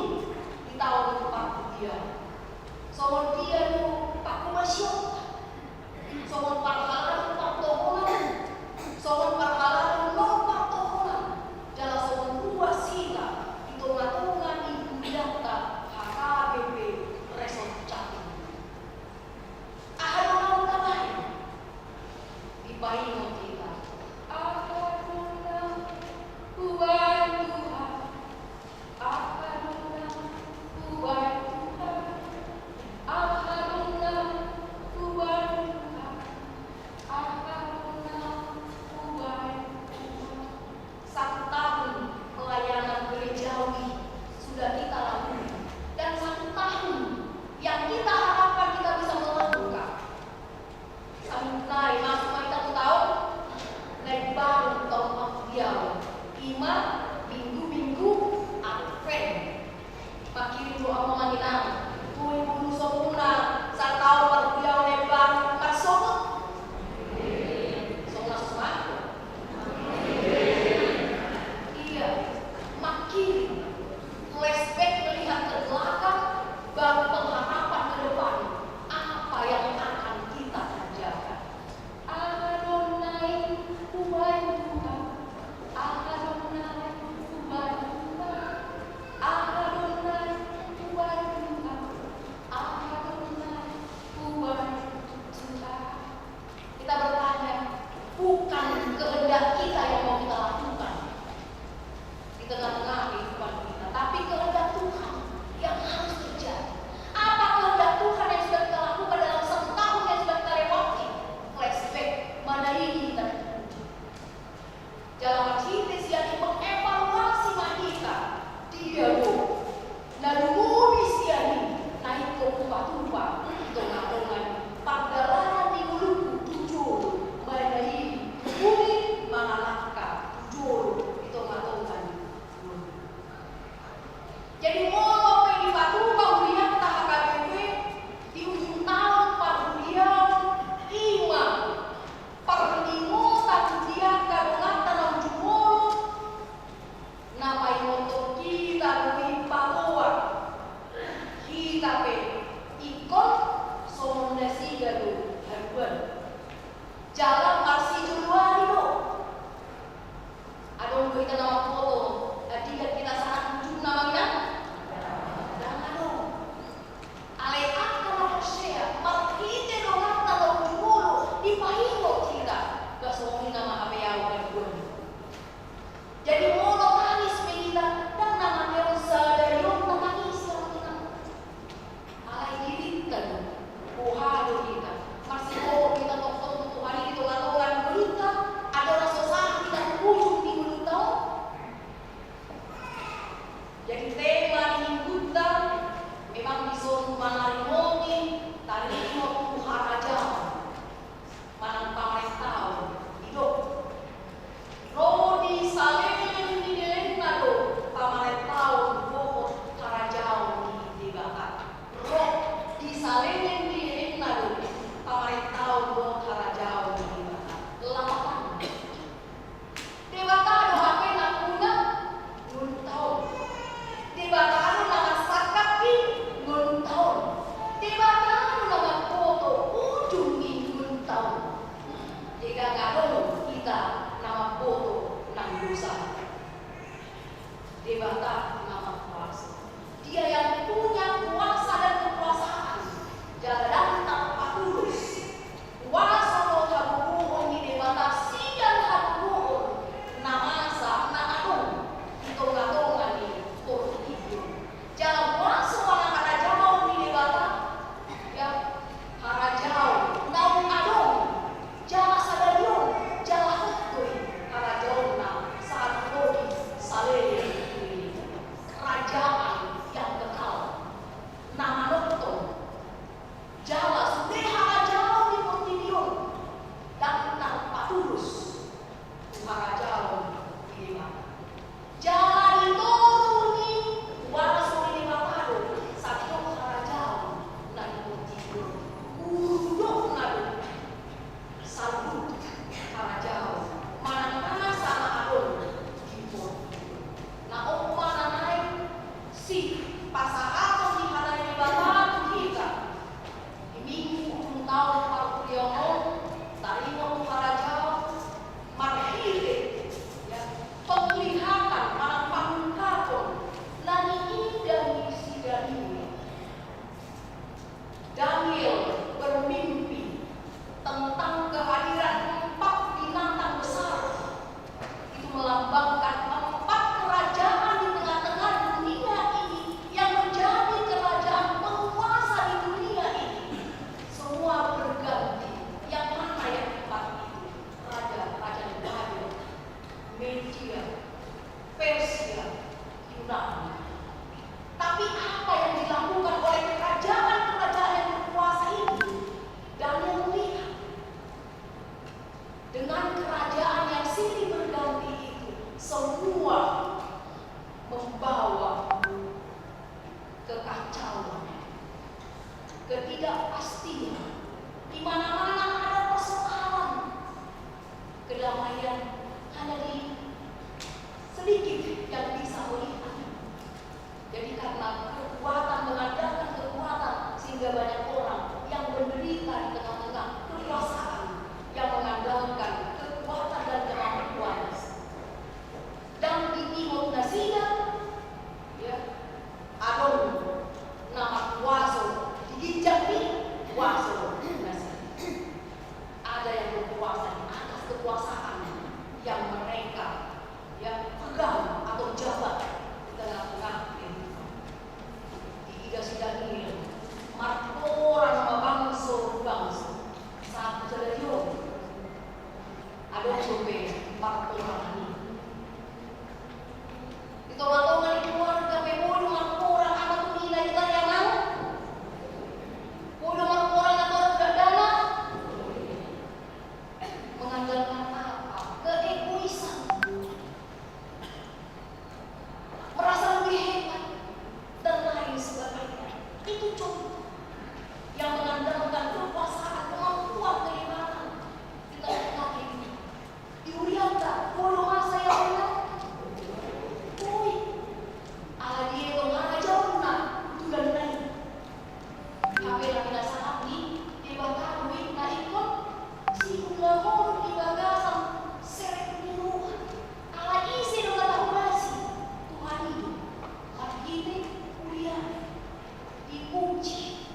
di taon parhuriaon. Songon dia do pangkobasionta, songon parhalado partohonan, songon parhalado non partohonan, jala songon ruas hita di tongatonga ni hurianta H K B P Resort Jatim. Aha do na hutabahen? Dipaingot hita. Aha do na hubahen Tuhan? Aha do na hubahen Tuhan? Aha do na hubahen Tuhan? Aha do na hubahen Tuhan? Satu tahun pelayanan gerejawi sudah kita lalui, dan satu tahun yang kita harapkan kita bisa melakukan. Sahat nai masuk ma hita tu taon na imbaru, taon parhuriaon, ima minggu-minggu Advent. Mangkirim do hamu amang inang tu ibonusonmuna sataon parhuriaon na imbaru marsogot. Songon na so sumangkot. Iya, mangkirim. Flashback, melihat ke belakang, baru pengharapan ke depan. Apa yang akan kita kerjakan? Aha do na hubahen Tuhan? Aha do na hubahen Tuhan? Aha do na hubahen Tuhan? Aha do na hubahen Tuhan? Kita bertanya, bukan kehendak kita yang mau kita lakukan di tengah-tengah kehidupan kita, tapi kehendak Tuhan yang harus terjadi. Apa kehendak Tuhan yang sudah kita lakukan dalam satu tahun yang sudah kita lewati? Flashback, mana ini kita terpuji? Jala marhite sian i mengevaluasi ma hita, dia do na lumobi sian i na ingkon hupatupa di tongatonga ni pardalanan ni ngolungku tu jolo, manang i hubungi mangalangka tu jolo di tongatonga ni ngolungku. Jadi molo pe dipatupa hurianta H K B P di ujung taon parhuriaon, ima parningotan di angka donganta na jumolo, na paingothon hita do i paboa hita pe ingkon songon nasida do haduan. Jala marsijoloan i do. Adong do hita na mamboto, andigan hita sahat ujungna, amang inang? Ndang adong. Alai angka na porsea, marhite donganta na jumolo, dipaingot hita, ba songon i nama hape ahu haduan. Jadi molo tangis pe hita, ndang na manang sadari on tatangisi, amang inang. Alai dirinta do, boha do hita, marsihohot hita tongtong tu Tuhan i di tongatonga ni ngolunta, andorang so sahat hita tu ujung ni ngolunta on. sedikit yang bisa melihat. Jadi karena kekuatan, mengandalkan kekuatan, sehingga banyak orang yang menderita di tengah-tengah kekuasaan yang mengandalkan kekuatan dan kemampuan. Dan di timur nasida, ya, adong na markuaso di ginjang ni kuaso nasida. Ada yang berkuasa di atas kekuasaan yang mereka, ya, pegang atau jabat di tengah-tengah kehidupan. Diida si Daniel marpora nama bangso-bangso, sahat tu sadari on. Adong dope marpora na i. Di tonga-tonga ni keluarga pe boi do marpora, aha tu ina i, tanya nang. Boi do marpora na torop dakdanak. Mengandalkan apa? Keegoisan. Merasa lebih hebat dan lain sebagainya. Itu contoh yang mengandalkan kekuasaan, kemampuan, kehebatan di tengah-tengah kehidupan. Di hurianta, boi do masa yang benar? Boi. Ala dia itu ngarajaonna, utulan nai. Hape na pinasahat ni Debata do i na ingkon siulahon di bagasan serep ni roha. Ala ise do na taulasi? Tuhan i do. Marhite huria i dipuji.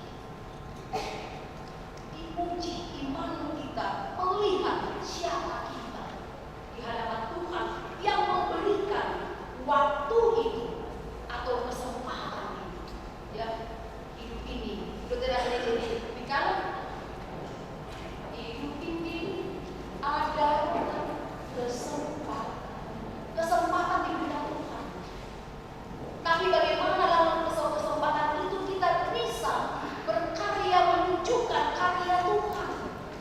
Dipuji iman kita, melihat siapa kita di hadapan Tuhan yang memberikan waktu itu atau kesempatan itu. Ya, hidup ini, hidup tidak sendiri, bukan? Hidup ini adalah kesempatan, kesempatan diberikan Tuhan. Tapi bagaimana dalam kesempatan itu kita bisa berkarya, menunjukkan karya Tuhan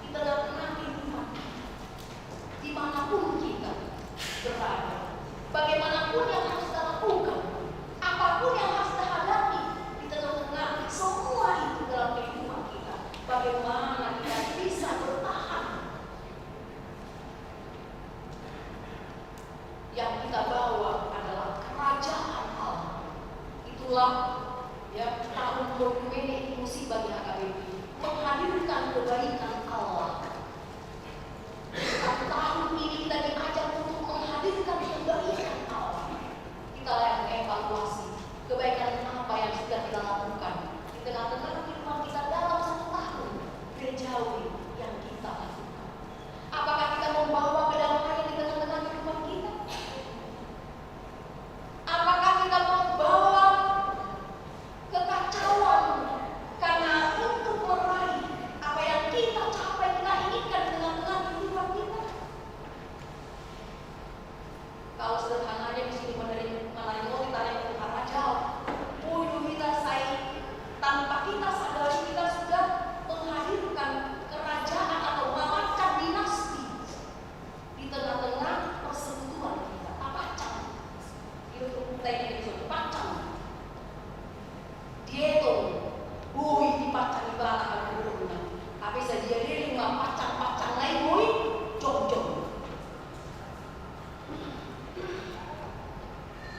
di tengah-tengah kehidupan kita? Dimanapun kita berada, bagaimanapun yang harus kita lakukan, apapun yang harus kita hadapi di tengah-tengah semua itu dalam kehidupan kita, bagaimana kita bisa bertahan? Yang kita bawa adalah kerajaan Allah. Itulah, ya, tahun dua ribu dua puluh ini inklusi bagi H K B P, menghadirkan kebaikan Allah. Satu tahun ini kita diajak untuk menghadirkan kebaikan Allah. Kita yang mengevaluasi kebaikan apa yang sudah kita lakukan di tengah-tengah kehidupan kita dalam satu tahun gerejawi yang kita lakukan. Apakah kita membawa kedamaian di tengah-tengah kehidupan kita? Apakah kita membawa kekacauan karena untuk meraih apa yang kita capai, kita inginkan di tengah-tengah kehidupan kita? Kalau sederhananya di sini menerima, menerima kita yang Tuhan aja, boi do hita sai tanpa kita sadari kita sudah menghadirkan kerajaan atau memancang dinasti di tengah-tengah persekutuan kita. Tapancang. Itu tuh kita ini sudah pancang. Dia itu boi dipancang ibarat kalau dulu. Tapi sadia dia lima pancang-pancang lain boi jongjong.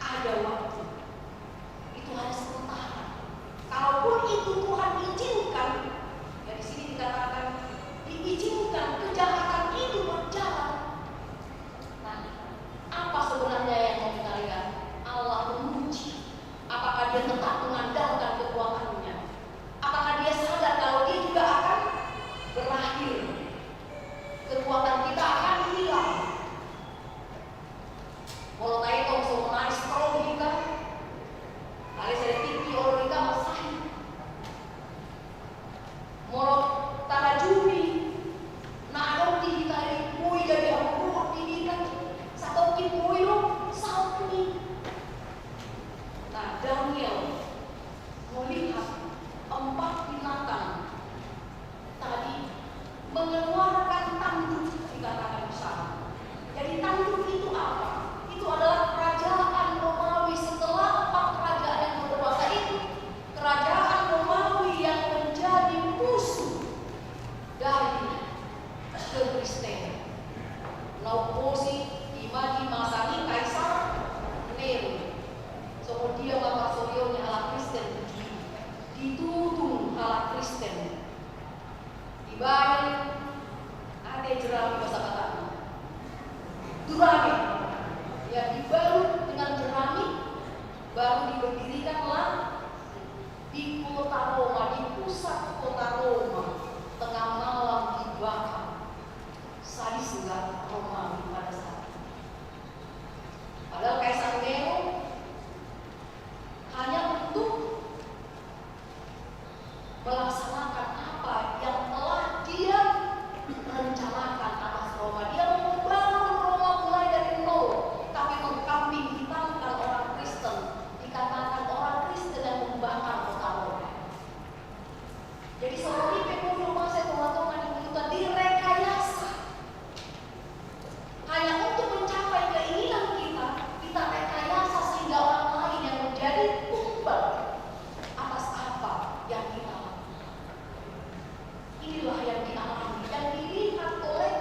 Ada waktu. Itu hanya sementara. Kalaupun itu Tuhan izinkan, ya di sini dikatakan diizinkan kejahatan itu berjalan. Nah, apa sebenarnya yang mau kita lihat? Allah menguji. Apakah dia tetap mengandalkan kekuatannya? Apakah dia sadar kalau dia juga akan berakhir? Kekuatan kita akan hilang. Molo taetong songon na strong hita, alai sada tingki olo hita marsahit. Molo tarajumi na adong di hita i, boi jadi hamu di hita, satongkin boi do saut ni. Nah, Daniel melihat empat binatang tadi mengeluarkan tanduk, dikatakan di sana. Jadi tanduk itu apa? Itu adalah dibalut dengan jerami, baru diberdirikanlah di kota Roma, di pusat kota Roma, tengah malam dibakar. Sadis nggak Romawi pada saat itu? Padahal Kaisar Nero hanya untuk melaksanakan apa yang telah dia rencanakan atas Roma. Dia mau membangun Roma mulai dari nol, tapi mengkambing hitamkan orang Kristen, dikatakan orang Kristen yang membakar kota Roma. Jadi, songon i pe molo masa di tonga-tonga ni ngolu, direkayasa. Hanya untuk mencapai keinginan kita, kita rekayasa sehingga orang lain yang menjadi tumbal atas apa yang kita lakukan. Inilah yang dialami, yang dilihat oleh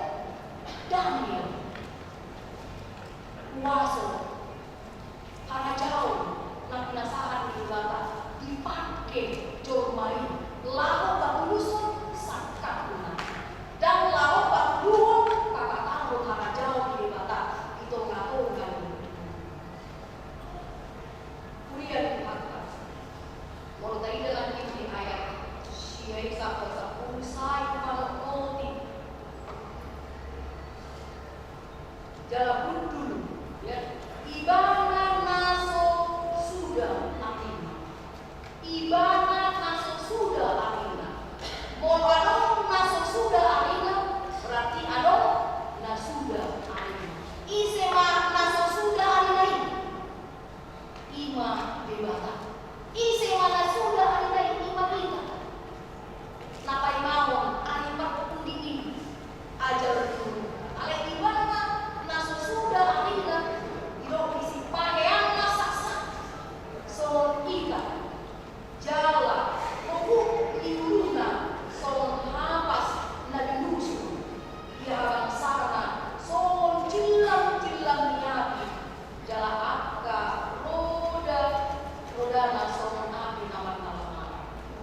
Daniel. Kuaso harajaon na pinasahat ni Debata dipangke jolma i laho patulushon sangkapna, ndang laho patulushon pangkatahon harajaon ni Debata di tonga-tonga ni. Huria ni Tuhanta, molo taida nangkin di ayat sia i sahat sampulu, sai hupangot i. Jala hundul, ya. Ibana na so suda arina. Ibana na so suda arina. Molo adong na so suda arina, berarti adong na suda arina. Ise ma na so suda arina i? I ma Debata. Ise ma na suda arina i? I ma hita. Na paimahon ari parpudi i, ajar tu. Alai ibana na so suda arina, didok disi paheanna saksak songon ikat, jala hobuk ni uluna songon hapas na dinusu. Ia habangsana songon cillam-cillam ni api, jala angka roda, rodana songon api na marnallang.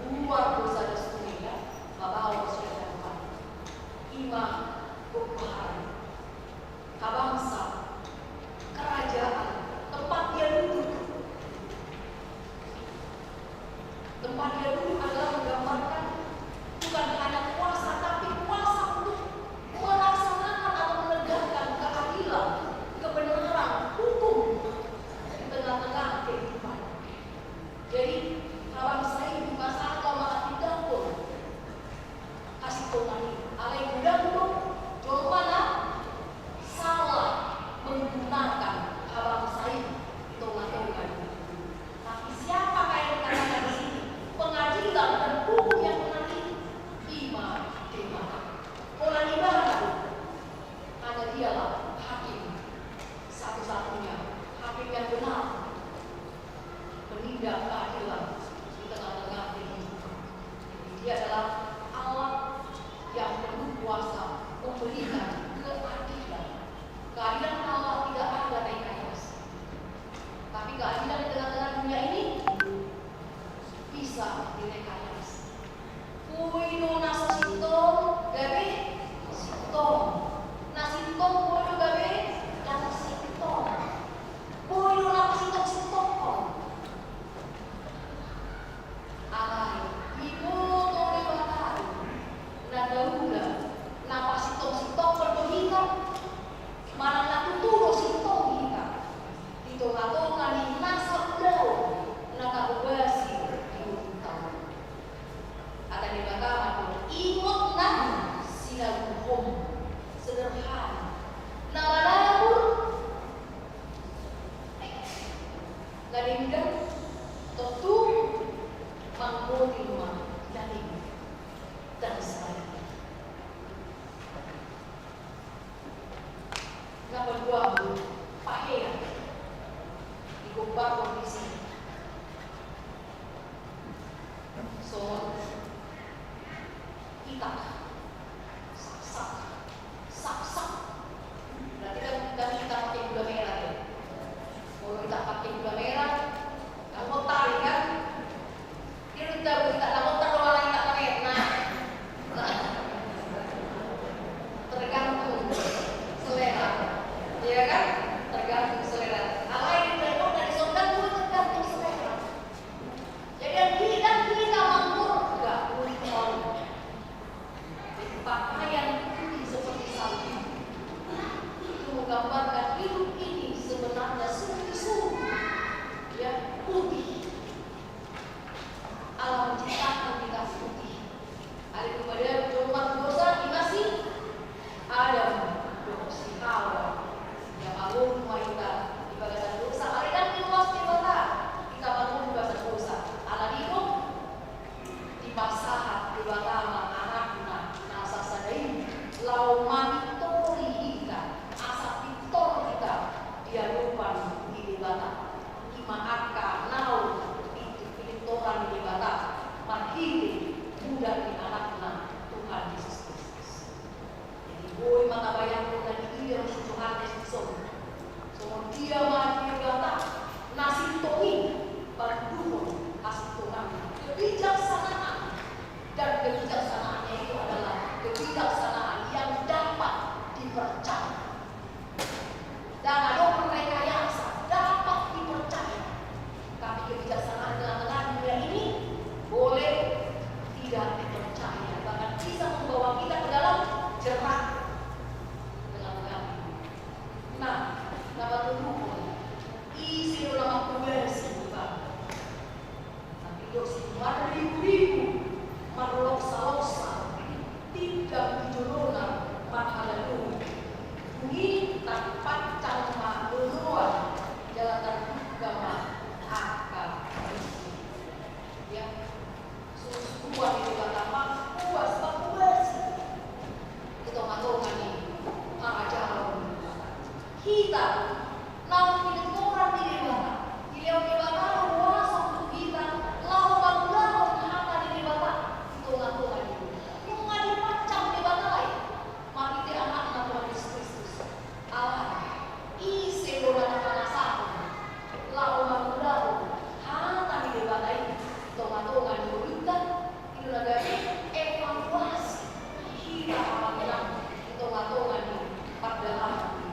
Luar biasa do songon i, ya, babaon sian Tuhan. I ma gokhari, habangsa, kerajaan, tempat dia duduk. Tempat dia duduk adalah menggambarkan bukan hanya kuasa, tapi kuasa untuk melaksanakan atau menegakkan keadilan, kebenaran, hukum di tengah-tengah kehidupan. Jadi, habangsa i di masa lalu maka tidak pun kasih Tuhan i, alai godang do jolma na salah menggunakan habangsa i di tonga-tonga i. Tapi siapakah yang dikatakan di sini pengadilan dan hukum yang benar i? I ma Debata. Pola ni ibana do. Hanya dialah hakim satu-satunya, hakim yang benar, penindak keadilan di tengah-tengah kehidupan. Jadi, dia adalah Allah yang penuh kuasa memberikan keadilan. Keadilan Allah tidak ada rekayasa. Tapi keadilan di tengah-tengah dunia ini bisa direkayasa. Boi do na so sintong gabe sintong. Na sintong boi do gabe ndang sintong. Boi do na pasintong-sintonghon. di Debata, ima angka naung pintor pintoran ni Debata marhite muda ni Anakna Tuhan Jesus Kristus. Jadi boi ma tabayangkon na diida si Johannes dison. Songon dia ma Debata na sintong i paduduhon hasintonganna, kebijaksanaan, dan kebijaksanaannya itu adalah kebijaksanaan yang dapat dipercaya. Dan adong rekayasa dapat dipercaya. Tapi kebijaksanaan di tengah-tengah dunia ini boleh tidak dipercaya, bahkan bisa membawa kita ke dalam jerat di tengah-tengah dunia. Nah, na patoluhon, ise do na mangkobasi Debata? Tapi dohot marribu-ribu marloksa-loksa, tindang di jolona marhalado. Dung i tarpancang ma loloan jala tardungka ma angka. Ya, surusuruan ni Debata mangkobasi, mangkobasi di tonga-tonga ni harajaon ni Debata. Hita naung pintoran ni Debata, dilehon Debata do kuasa tu hita laho mangulahon hata ni Debata di tonga-tonga ni hita. Nunga dipancang Debata i marhite Anakna Tuhan Jesus Kristus. Alai ise do na tapangasahon laho mangulahon hata ni Debata i di tonga-tonga ni ngolunta? I do na gabe evaluasi hita amang inang di tonga-tonga ni pardalanan i.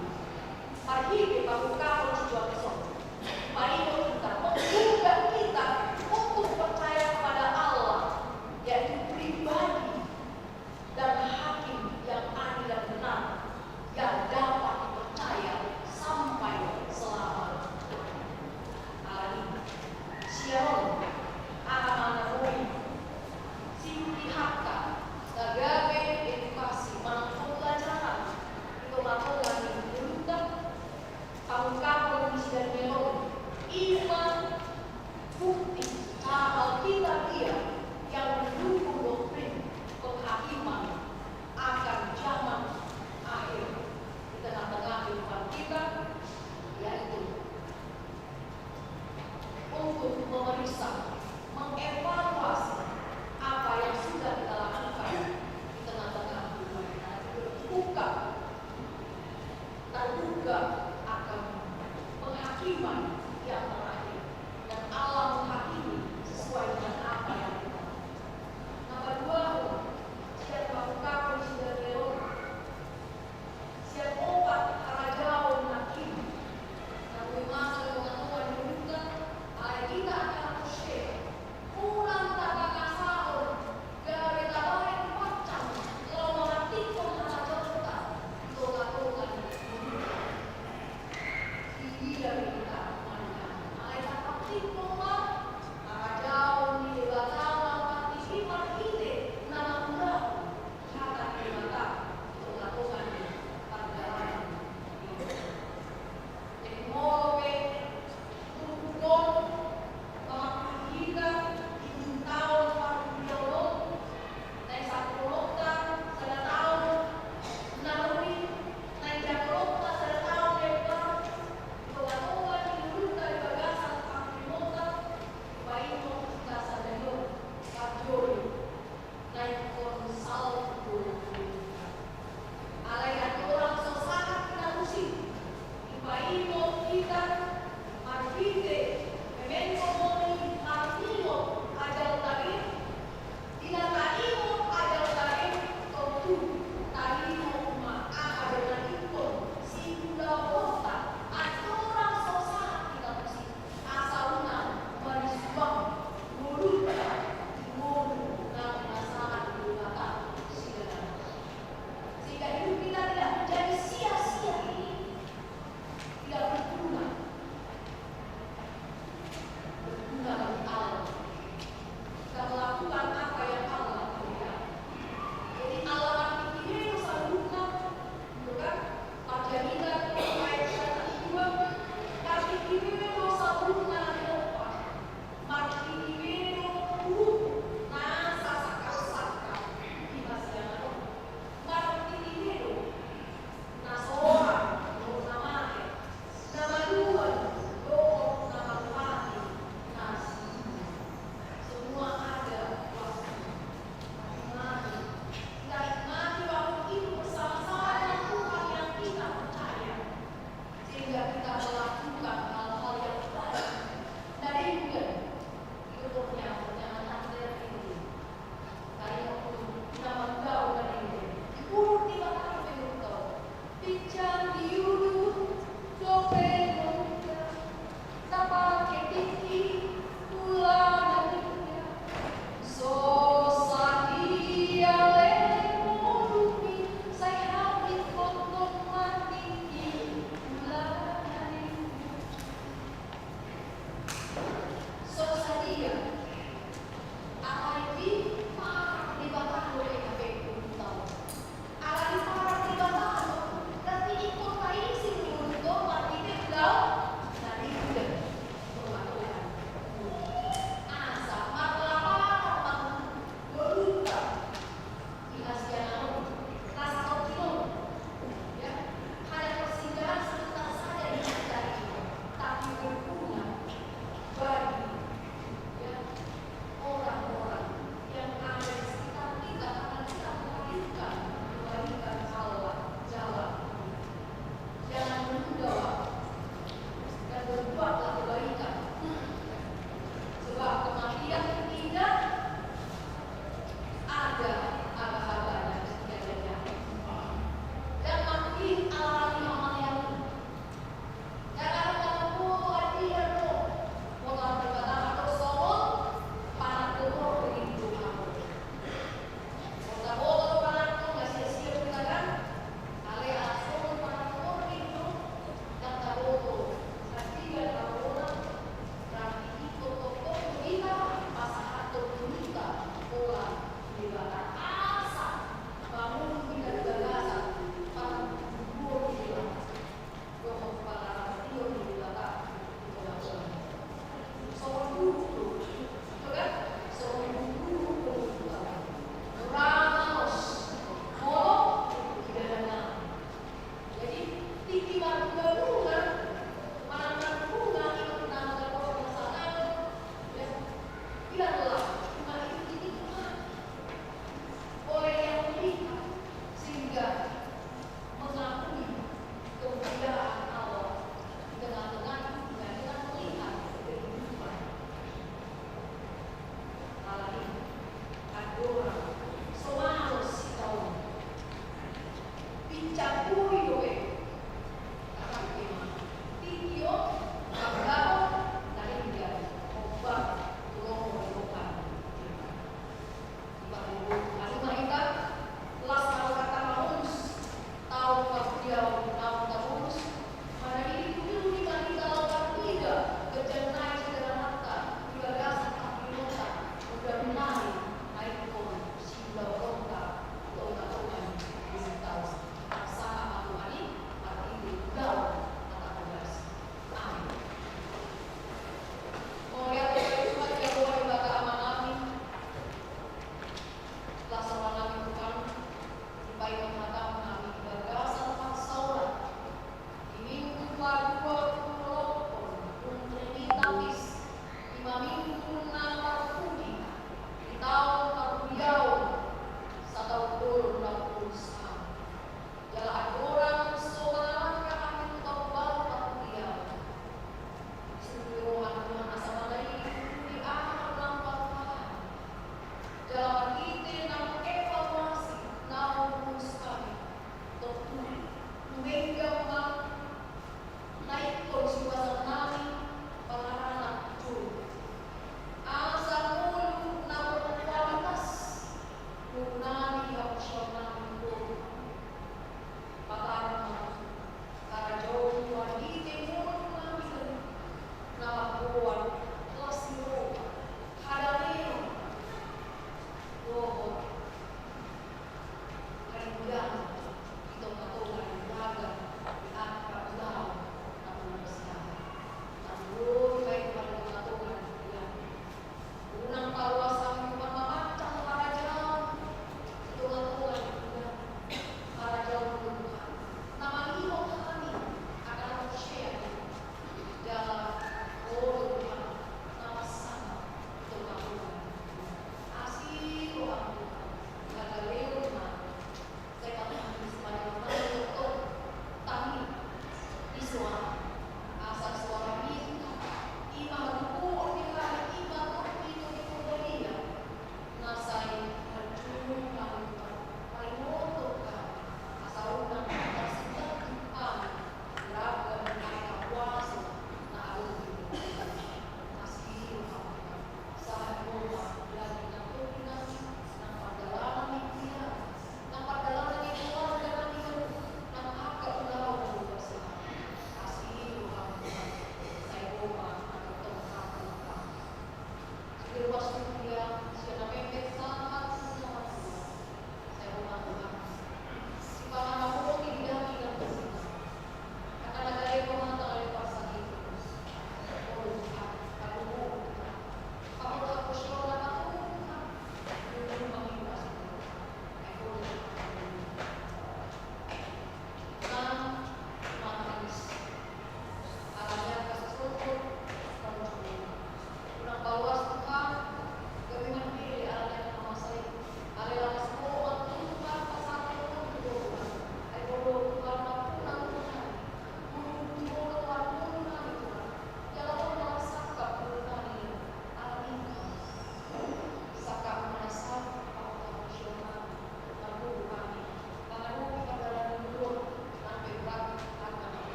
Marhite pangungkapon si Johannes on, dipaingot hita, menggugah kita untuk percaya kepada Allah, yaitu pribadi dan hakim yang adil dan benar, yang dapat dipercaya sampai selama-lamanya. Alani i, sian on, aha ma na boi siputihonta na gabe edukasi manang pembelajaran di tonga-tonga ni ngolunta? Pangungkapon ni si Daniel on, ima bukti, cara Alkitab ia yang mendukung doktrin penghakiman akan zaman akhir di tengah-tengah kehidupan kita, yaitu untuk memeriksa, mengevaluasi apa yang sudah kita lakukan di tengah-tengah kehidupan kita. Bukan terbuka akan penghakiman yang terakhir, dan Allah menghakimi sesuai dengan apa yang kita lakukan. Na paduahon, sian pangungkapon ni si Daniel on, sian opat harajaon nangkin na boi masa di tonga-tonga ni ngolunta, alai hita angka na porsea, unang tapangasahon gabe tabahen pancang laho mangantikhon harajaonta di tonga-tonga ni ngolunta. Di dia do hita manang, alai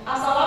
Asa